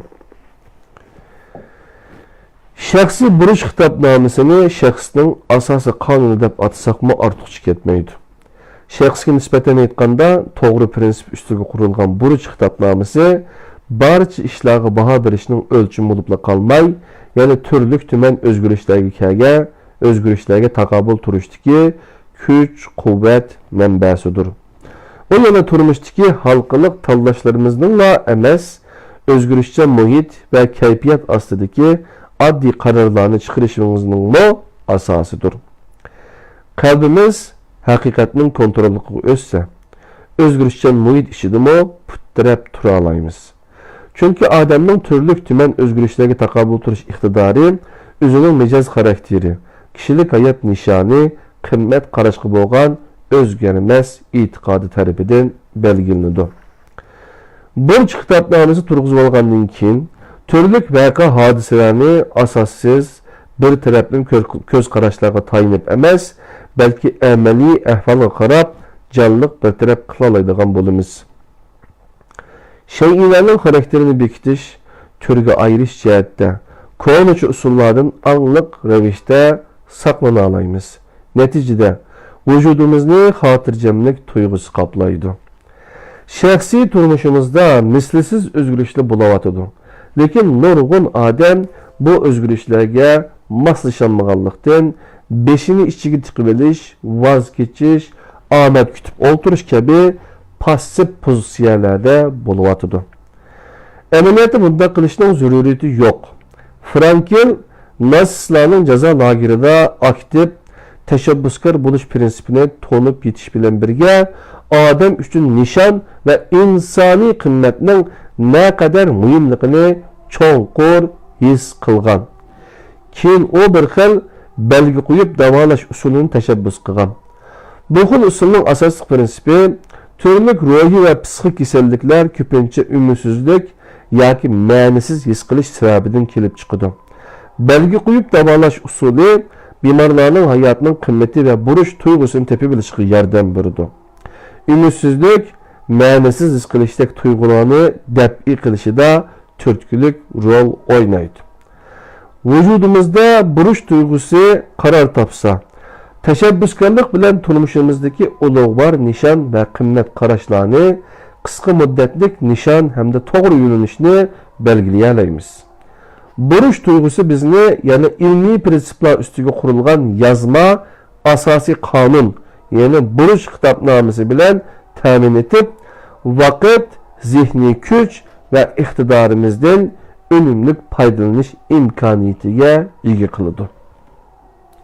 شەخسىي بۇرچ خىتابنامىسىنى شەخسنىڭ ئاساسىي قانۇنى دەپ ئاتىساقمۇ ئارتۇقچە كەتمەيدۇ. شەخسكە نىسبەتەن ئېيتقاندا، توغرا پىرىنسىپ ئۈستىگە قۇرۇلغان بۇرچ خىتابنامىسى بارچە ئىشلارغا باھا بېرىشنىڭ ئۆلچىمى بولۇپلا قالماي، يەنە تۈرلۈك تۈمەن ئۆزگىرىشلەرگە كەلگەن، ئۆزگىرىشلەرگە تاقابىل تۇرۇشتىكى كۈچ، قۇۋۋەت مەنبەسىدۇر. ئۇ يەنە تۇرمۇشتىكى ھالقىلىق تاللاشلىرىمىزنىڭلا ئەمەس، ئۆزگىرىشچان مۇھىت ۋە كەيپىيات ئاستىدىكى ئاددىي قارارلارنى چىقىرىشىڭىزنىڭمۇ ئاساسىدۇر. قەلبىمىز ھەقىقەتنىڭ كونتروللۇقىغا ئۆتسە، ئۆزگىرىشچان مۇھىت ئىچىدىمۇ پۇت تىرەپ تۇرالايمىز. چۈنكى ئادەمنىڭ تۈرلۈك تۈمەن ئۆزگىرىشلەرگە تاقابىل تۇرۇش ئىقتىدارى ئۆزىنىڭ مىجەز خاراكتېرى، كىشىلىك ھايات نىشانى، قىممەت قاراشقا بولغان ئۆزگەرمەس ئېتىقادى تەرىپىدىن بەلگىلىنىدۇ. بۇرچ خىتابنامىسى تۇرغۇزۇۋالغاندىن كېيىن، تۈرلۈك ۋەقە ھادىسىلەرنى ئاساسسىز بىر تەرەپلىمە كۆز، كۆز قاراشلارغا تايىنىپ ئەمەس، بەلكى ئەمەلىي ئەھۋالغا قاراپ جانلىق بىر تەرەپ قىلالايدىغان بولىمىز. شەيئىلەرنىڭ خاراكتېرىنى بېكىتىش، تۈرگە ئايرىش جەھەتتە كونىچە ئۇسۇللاردىن ئاڭلىق رەۋىشتە ساقلىنالايمىز. نەتىجىدە، ۋۇجۇدىمىزنى خاتىرجەملىك تۇيغۇسى قاپلايدۇ. شەخسىي تۇرمۇشىمىزدا مىسلىسىز ئۆزگىرىشلەر بولۇۋاتىدۇ. لېكىن نۇرغۇن ئادەم بۇ ئۆزگىرىشلەرگە ماسلىشالمىغانلىقتىن، بېشىنى ئىچىگە تىقىۋېلىش، ۋاز كېچىش، ئامەت كۈتۈپ ئولتۇرۇش كەبى پاسسىپ پوزىتسىيەلەردە بولۇۋاتىدۇ. ئەمەلىيەتتە بۇنداق قىلىشنىڭ زۆرۈرىيىتى يوق. فرانكىل ناتسىستلارنىڭ جازا لاگېرىدا ئاكتىپ تەشەببۇسكار بولۇش پىرىنسىپىنى تونۇپ يېتىش بىلەن بىرگە، ئادەم ئۈچۈن نىشان ۋە ئىنسانىي قىممەتنىڭ نەقەدەر مۇھىملىقىنى چوڭقۇر ھېس قىلغان. كېيىن ئۇ بىر خىل بەلگە قويۇپ داۋالاش ئۇسۇلىنى تەشەببۇس قىلغان. بۇ خىل ئۇسۇلنىڭ ئاساسلىق پىرىنسىپى، تۈرلۈك روھىي ۋە پسىخىك كېسەللىكلەر كۆپىنچە ئۈمىدسىزلىك ياكى مەنىسىز ھېس قىلىش سەۋەبىدىن كېلىپ چىقىدۇ. بەلگە قويۇپ داۋالاش ئۇسۇلى بىمارلارنىڭ ھاياتنىڭ قىممىتى ۋە بۇرچ تۇيغۇسىنى تېپىۋېلىشىغا ياردەم بېرىدۇ. ئۈمىدسىزلىك، مەنىسىز ھېس قىلىشتەك تۇيغۇلارنى دەپئى قىلىشىدا تۈرتكىلىك رول ئوينايدۇ. ۋۇجۇدىمىزدا بۇرچ تۇيغۇسى قارار تاپسا، تەشەببۇسكارلىق بىلەن تۇرمۇشىمىزدىكى ئۇلۇغۋار نىشان ۋە قىممەت قاراشلارنى، قىسقا مۇددەتلىك نىشان ھەمدە توغرا يۆنىلىشنى بەلگىلىيەلەيمىز. بۇرچ تۇيغۇسى بىزنى يەنە ئىلمىي پىرىنسىپلار ئۈستىگە قۇرۇلغان يازما ئاساسىي قانۇن، يەنى بۇرچ خىتابنامىسى بىلەن تەمىن ئېتىپ، ۋاقىت، زېھنىي كۈچ ۋە ئىقتىدارىمىزدىن ئۈنۈملۈك پايدىلىنىش ئىمكانىيىتىگە ئىگە قىلىدۇ.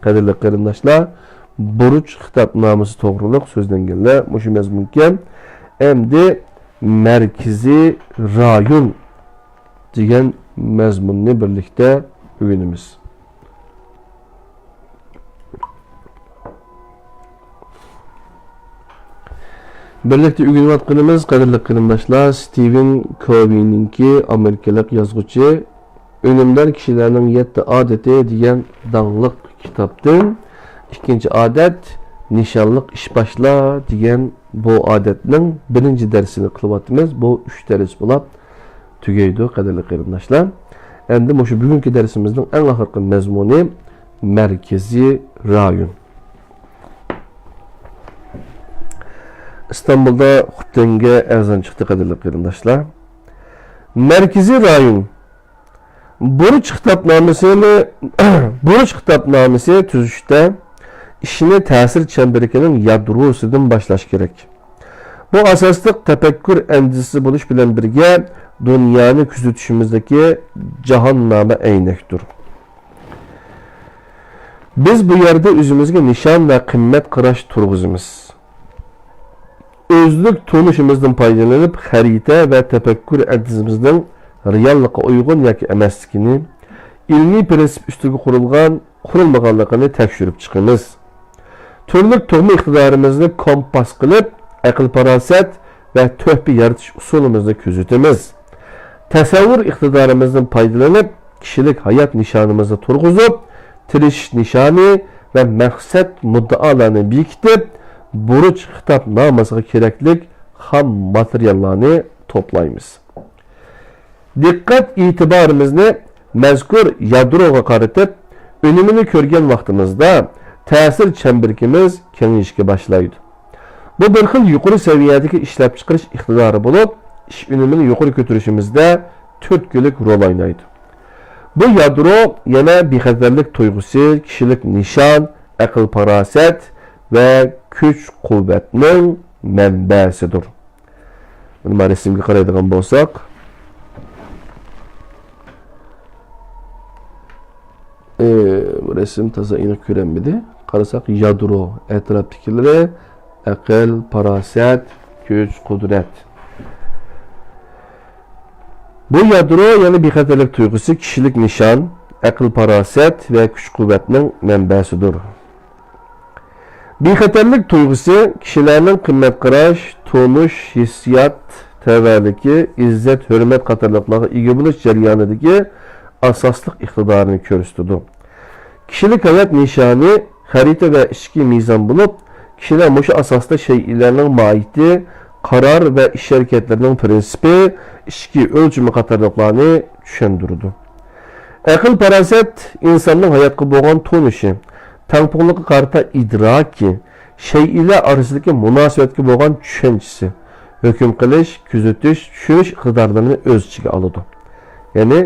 قەدىرلىك قېرىنداشلار، بۇرچ خىتابنامىسى توغرۇلۇق سۆزلەنگەنلەر مۇشۇ مەزمۇنكەن. ئەمدى مەركىزىي رايون دېگەن مەزمۇننى بىرلىكتە ئۆگىنىمىز. بىرلىكتە ئۆگىنىۋاتقىنىمىز، قەدىرلىك قېرىنداشلار، ستىۋېن كوۋېينىڭكى، ئامېرىكىلىق يازغۇچى، ئۈنۈمدار كىشىلەرنىڭ يەتتە ئادىتى دېگەن داڭلىق كىتابتىن، ئىككىنچى ئادەت، نىشانلىق ئىش باشلا دېگەن بۇ ئادەتنىڭ بىرىنچى دەرسىنى قىلىۋاتىمىز. بۇ ئۈچ دەرس بولاپ تۈگەيدۇ، قەدىرلىك قېرىنداشلار. ئەمدى مۇشۇ بۈگۈنكى دەرسىمىزنىڭ ئەڭ ئاخىرقى مەزمۇنى مەركىزىي رايون. ئىستانبۇلدا خۇپتەنگە ئەزان چىقتى، قەدىرلىك قېرىنداشلار. مەركىزىي رايون بۇرچ خىتابنامىسىنى، بۇرچ خىتابنامىسى تۈزۈشتە ئىشنى تەسىر چەمبىرىكىنىڭ يادروسىدىن باشلاش كېرەك. بۇ ئاساسلىق تەپەككۇر ئەندىزىسى بولۇش بىلەن بىرگە، دۇنيانى كۆزىتىشىمىزدىكى جاھاننامە ئەينەكتۇر. بىز بۇ يەردە ئۆزىمىزگە نىشان ۋە قىممەت قاراش تۇرغۇزىمىز. ئۆزلۈك تونۇشىمىزدىن پايدىلىنىپ، خەرىتە ۋە تەپەككۇر ئەندىزىمىزنىڭ رېئاللىققا ئۇيغۇن ياكى ئەمەسلىكىنى، ئىلمىي پىرىنسىپ ئۈستىگە قۇرۇلغان، قۇرۇلمىغانلىقىنى تەكشۈرۈپ چىقىمىز. تۈرلۈك تۇغما ئىقتىدارىمىزنى كومپاس قىلىپ، ئەقىل-پاراسەت ۋە تۆھپە يارىتىش ئۇسۇلىمىزنى كۆزىتىمىز. تەسەۋۋۇر ئىقتىدارىمىزدىن پايدىلىنىپ، كىشىلىك ھايات نىشانىمىزنى تۇرغۇزۇپ، تىرىشىش نىشانى ۋە مەقسەت مۇددىئالارنى بېكىتىپ، بۇرچ خىتابنامىسىغا كېرەكلىك خام ماتېرىياللارنى توپلايمىز. دىققەت ئېتىبارىمىزنى مەزكۇر يادروغا قارىتىپ، ئۈنۈمىنى كۆرگەن ۋاقتىمىزدا تەسىر چەمبىرىكىمىز كېڭىيىشكە باشلايدۇ. بۇ بىر خىل يۇقىرى سەۋىيەدىكى ئىشلەپچىقىرىش ئىقتىدارى بولۇپ، ئىش ئۈنۈمىنى يۇقىرى كۆتۈرۈشىمىزدە تۈرتكىلىك رول ئوينايدۇ. بۇ يادرو يەنە بىخەتەرلىك تۇيغۇسى، كىشىلىك نىشان، ئەقىل-پاراسەت ۋە كۈچ-قۇۋۋەتنىڭ مەنبەسىدۇر. مانا رەسىمگە قارايدىغان بولساق، ئى، بۇ رەسىم تازا ئېنىق كۆرۈنمىدى. قارىساق، يادرو ئەتراپتىكىلىرى ئەقىل، پاراسەت، كۈچ، قۇدرەت. بۇ يادرو، يەنى بىخەتەرلىك تۇيغۇسى كىشىلىك نىشان، ئەقىل-پاراسەت ۋە كۈچ-قۇۋۋەتنىڭ مەنبەسىدۇر. بىخەتەرلىك تۇيغۇسى كىشىلەرنىڭ قىممەت قاراش، تونۇش، ھېسسىيات تەۋەلىكى، ئىززەت-ھۆرمەت قاتارلىقلارغا ئىگە بولۇش جەريانىدىكى ئاساسلىق ئىقتىدارىنى كۆرسىتىدۇ. كىشىلىك ھايات نىشانى خەرىتە ۋە ئىچكى مىزان بولۇپ، كىشىلەر مۇشۇ ئاساستا شەيئىلەرنىڭ ماھىيىتى، قارار ۋە ئىش-ھەرىكەتلىرىنىڭ پىرىنسىپى، ئىچكى ئۆلچىمى قاتارلىقلارنى چۈشەندۈرىدۇ. ئەقىل-پاراسەت ئىنساننىڭ ھاياتقا بولغان تونۇشى، تەڭپۇڭلۇققا قارىتا ئىدراكى، شەيئىلەر ئارىسىدىكى مۇناسىۋەتكە بولغان چۈشەنچىسى، ھۆكۈم قىلىش، كۆزىتىش، چۈشىنىش ئىقتىدارلىرىنى ئۆز ئىچىگە ئالىدۇ. يەنى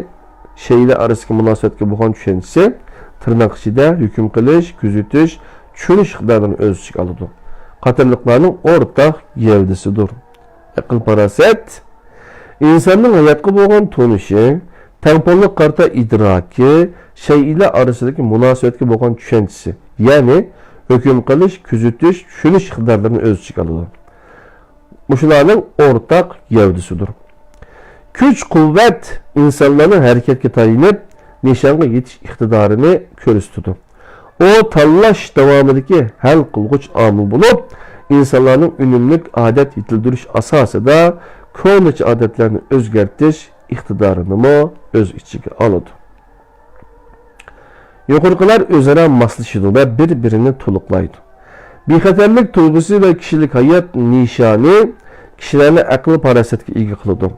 شەيئىلەر ئارىسىدىكى مۇناسىۋەتكە بولغان چۈشەنچىسى، تىرناق ئىچىدە ھۆكۈم قىلىش، كۆزىتىش، چۈشىنىش ئىقتىدارلىرىنى ئۆز ئىچىگە ئالىدۇ. قاتارلىقلارنىڭ ئورتاق گەۋدىسىدۇر. ئەقىل-پاراسەت ئىنساننىڭ ھاياتقا بولغان تونۇشى، تەڭپۇڭلۇققا قارىتا ئىدراكى، شەيئىلەر ئارىسىدىكى مۇناسىۋەتكە بولغان چۈشەنچىسى، يەنى ھۆكۈم قىلىش، كۆزىتىش، چۈشىنىش ئىقتىدارلىرىنى ئۆز ئىچىگە ئالىدۇ. مۇشۇلارنىڭ ئورتاق گەۋدىسىدۇر. كۈچ-قۇۋۋەت ئىنسانلارنىڭ ھەرىكەتكە تايىنىپ، نىشانغا يېتىش ئىقتىدارىنى كۆرسىتىدۇ. ئۇ تاللاش داۋامىدىكى ھەل قىلغۇچ ئامىل بولۇپ، ئىنسانلارنىڭ ئۈنۈملۈك ئادەت يېتىلدۈرۈش ئاساسىدا كونىچە ئادەتلەرنى ئۆزگەرتىش ئىقتىدارىنىمۇ ئۆز ئىچىگە ئالىدۇ. يۇقىرىقىلار ئۆزئارا ماسلىشىدۇ ۋە بىر-بىرىنى تولۇقلايدۇ. بىخەتەرلىك تۇيغۇسى ۋە كىشىلىك ھايات نىشانى كىشىلەرنى ئەقىل-پاراسەتكە ئىگە قىلىدۇ.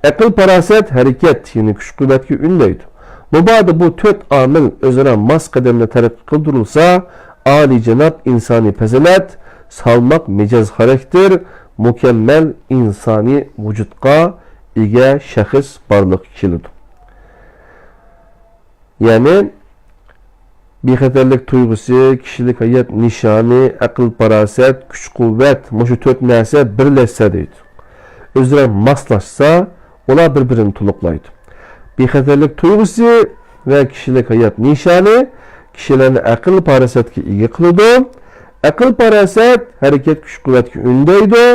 ئەقىل-پاراسەت ھەرىكەت، يەنى كۈچ-قۇۋۋەتكە ئۈندەيدۇ. مۇبادا بۇ تۆت ئامىل ئۆزئارا ماس قەدەمدە تەرەققىي قىلدۇرۇلسا، ئالىيجاناب ئىنسانىي پەزىلەت، سالماق مىجەز خاراكتېر، مۇكەممەل ئىنسانىي ۋۇجۇدقا ئىگە شەخس بارلىققا كېلىدۇ. يەنى بىخەتەرلىك تۇيغۇسى، كىشىلىك ھايات نىشانى، ئەقىل-پاراسەت، كۈچ-قۇۋۋەت، مۇشۇ تۆت نەرسە بىرلەشسە دەيدۇ. ئۆزئارا ماسلاشسا، ئۇلار بىر-بىرىنى تولۇقلايدۇ. بىخەتەرلىك تۇيغۇسى ۋە كىشىلىك ھايات نىشانى كىشىلەرنى ئەقىل-پاراسەتكە ئىگە قىلىدۇ. ئەقىل-پاراسەت ھەرىكەت كۈچ-قۇۋۋەتكە ئۈندەيدۇ.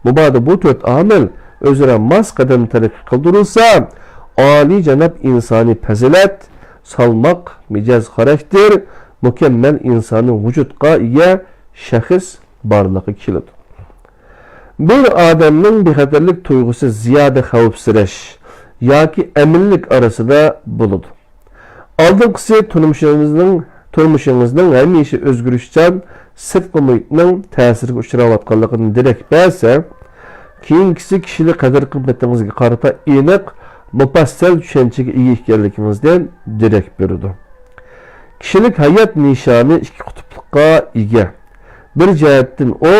مۇبادا بۇ تۆت ئامىل ئۆزئارا ماس قەدەمدە تەرەققىي قىلدۇرۇلسا، ئالىيجاناب ئىنسانىي پەزىلەت، سالماق مىجەز خاراكتېر، مۇكەممەل ئىنسانىي ۋۇجۇدقا ئىگە شەخس بارلىققا كېلىدۇ. بىر ئادەمنىڭ بىخەتەرلىك تۇيغۇسى زىيادە خەۋپسىرەش ياكى ئەمىنلىك ئارىسىدا بولىدۇ. ئالدىنقىسى تۇرمۇشىڭىزنىڭ، تۇرمۇشىڭىزنىڭ ھەمىشە ئۆزگىرىشچان سىرتقى مۇھىتنىڭ تەسىرىگە ئۇچراۋاتقانلىقىدىن دېرەك بەرسە، كېيىنكىسى كىشىلىك قەدىر-قىممىتىڭىزگە قارىتا ئېنىق، مۇپەسسەل چۈشەنچىگە ئىگە ئىكەنلىكىڭىزدىن دېرەك بېرىدۇ. كىشىلىك ھايات نىشانى ئىككى قۇتۇپلۇققا ئىگە. بىر جەھەتتىن ئۇ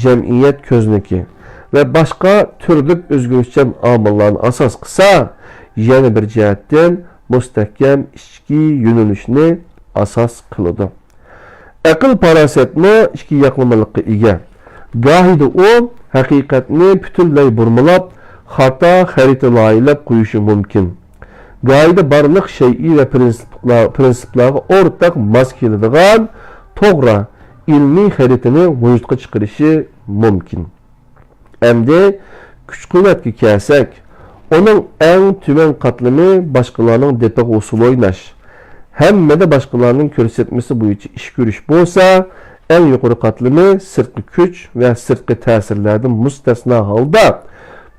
جەمئىيەت كۆزنىكى ۋە باشقا تۈرلۈك ئۆزگىرىشچان ئامىللارنى ئاساس قىلسا، يەنە بىر جەھەتتىن مۇستەھكەم ئىچكى يۆنىلىشنى ئاساس قىلىدۇ. ئەقىل-پاراسەتمۇ ئىككى ياقلىمىلىققا ئىگە. گاھىدا ئۇ ھەقىقەتنى پۈتۈنلەي بۇرمىلاپ، خاتا خەرىتە لايىھەلەپ قويۇشى مۇمكىن. گاھىدا بارلىق شەيئى ۋە پىرىنسىپلار-، پىرىنسىپلارغا ئورتاق ماس كېلىدىغان توغرا ئىلمىي خەرىتىنى ۋۇجۇدقا چىقىرىشى مۇمكىن. ئەمدى كۈچ-قۇۋۋەتكە كەلسەك، ئۇنىڭ ئەڭ تۆۋەن قاتلىمى باشقىلارنىڭ دېپىغا ئۇسسۇل ئويناش، ھەممىدە باشقىلارنىڭ كۆرسەتمىسى بويىچە ئىش كۆرۈش بولسا، ئەڭ يۇقىرى قاتلىمى سىرتقى كۈچ ۋە سىرتقى تەسىرلەردىن مۇستەسنا ھالدا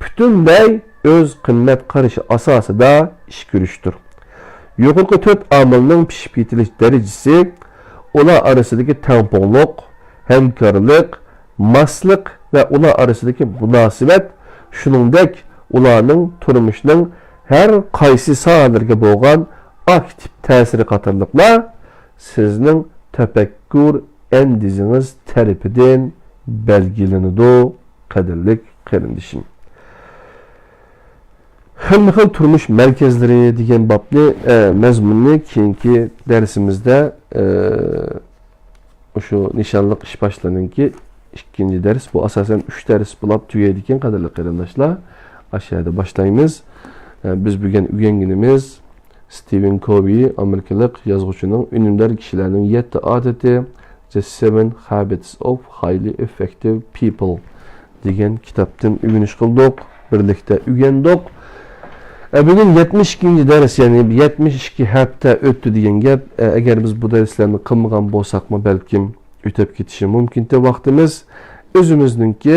پۈتۈنلەي ئۆز قىممەت قارىشى ئاساسىدا ئىش كۆرۈشتۇر. يۇقىرىقى تۆت ئامىلنىڭ پىشىپ يېتىلىش دەرىجىسى، ئۇلار ئارىسىدىكى تەڭپۇڭلۇق، ھەمكارلىق، ماسلىق ۋە ئۇلار ئارىسىدىكى مۇناسىۋەت، شۇنىڭدەك ئۇلارنىڭ تۇرمۇشنىڭ ھەر قايسى ساھەلىرىگە بولغان ئاكتىپ تەسىرى قاتارلىقلار سىزنىڭ تەپەككۇر ئەندىزىڭىز تەرىپىدىن بەلگىلىنىدۇ، قەدىرلىك قېرىندىشىم. خىلمۇ خىل تۇرمۇش مەركەزلىرى دېگەن بابنى، ئە، مەزمۇننى كېيىنكى دەرسىمىزدە، ئە، ئۇشۇ نىشانلىق ئىش باشلىرىنىڭكى ئىككىنچى دەرس، بۇ ئاساسەن ئۈچ دەرس بولاپ تۈگەيدىكەن، قەدىرلىك قېرىنداشلار. ئاشۇ يەردە باشلايمىز. ئە، بىز بۈگۈن ئۆگەنگىنىمىز ستىۋېن كوۋېي ئامېرىكىلىق يازغۇچىنىڭ ئۈنۈمدار كىشىلەرنىڭ يەتتە ئادىتى، The Seven Habits of Highly Effective People دېگەن كىتابتىن ئۆگىنىش قىلدۇق، بىرلىكتە ئۆگەندۇق. ئە، بۈگۈن يەتمىش ئىككىنچى دەرس، يەنى يەتمىش ئىككى ھەپتە ئۆتتى دېگەن گەپ. ئە، ئەگەر بىز بۇ دەرسلەرنى قىلمىغان بولساقمۇ، بەلكىم ئۆتۈپ كېتىشى مۇمكىنتى ۋاقتىمىز. ئۆزىمىزنىڭكى،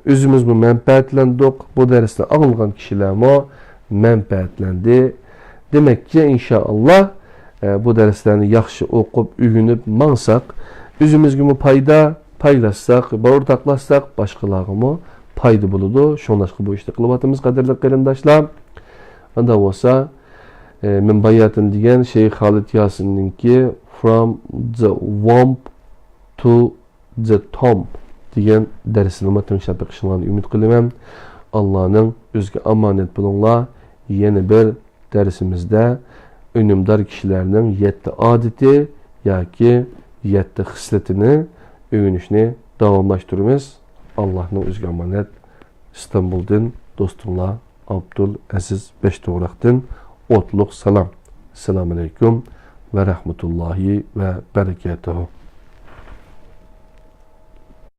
ئۆزىمىزمۇ مەنپەئەتلەندۇق، بۇ دەرسنى ئاڭلىغان كىشىلەرمۇ مەنپەئەتلەندى. دېمەككى، ئىنشائاللا، ئە، بۇ دەرسلەرنى ياخشى ئوقۇپ، ئۆگىنىپ ماڭساق، ئۆزىمىزگىمۇ پايدا، پايلاشساق، بىر ئورتاقلاشساق، باشقىلارغىمۇ پايدا بولىدۇ. شۇڭلاشقا بۇ ئىشنى قىلىۋاتىمىز، قەدىرلىك قېرىنداشلار. ئانداق بولسا، ئە، مەن باياتىن دېگەن شەيخ خالىد ياسىننىڭكى From the Womb to the Tomb دېگەن دەرسىنىمۇ تىڭشاپ بېقىشىڭلارنى ئۈمىد قىلىمەن. ئاللانىڭ ئۆزىگە ئامانەت بولۇڭلار. يەنە بىر دەرسىمىزدە ئۈنۈمدار كىشىلەرنىڭ يەتتە ئادىتى ياكى يەتتە خىسلىتىنى ئۆگىنىشنى داۋاملاشتۇرىمىز. ئاللانىڭ ئۆزىگە ئامانەت. ئىستانبۇلدىن دوستۇڭلار ئابدۇل ئەزىز بەشتوغراقتىن ئوتلۇق سالام. ئەسسالامۇ ئەلەيكۇم ۋە رەھمەتۇللاھى ۋە بەرىكاتۇھۇ.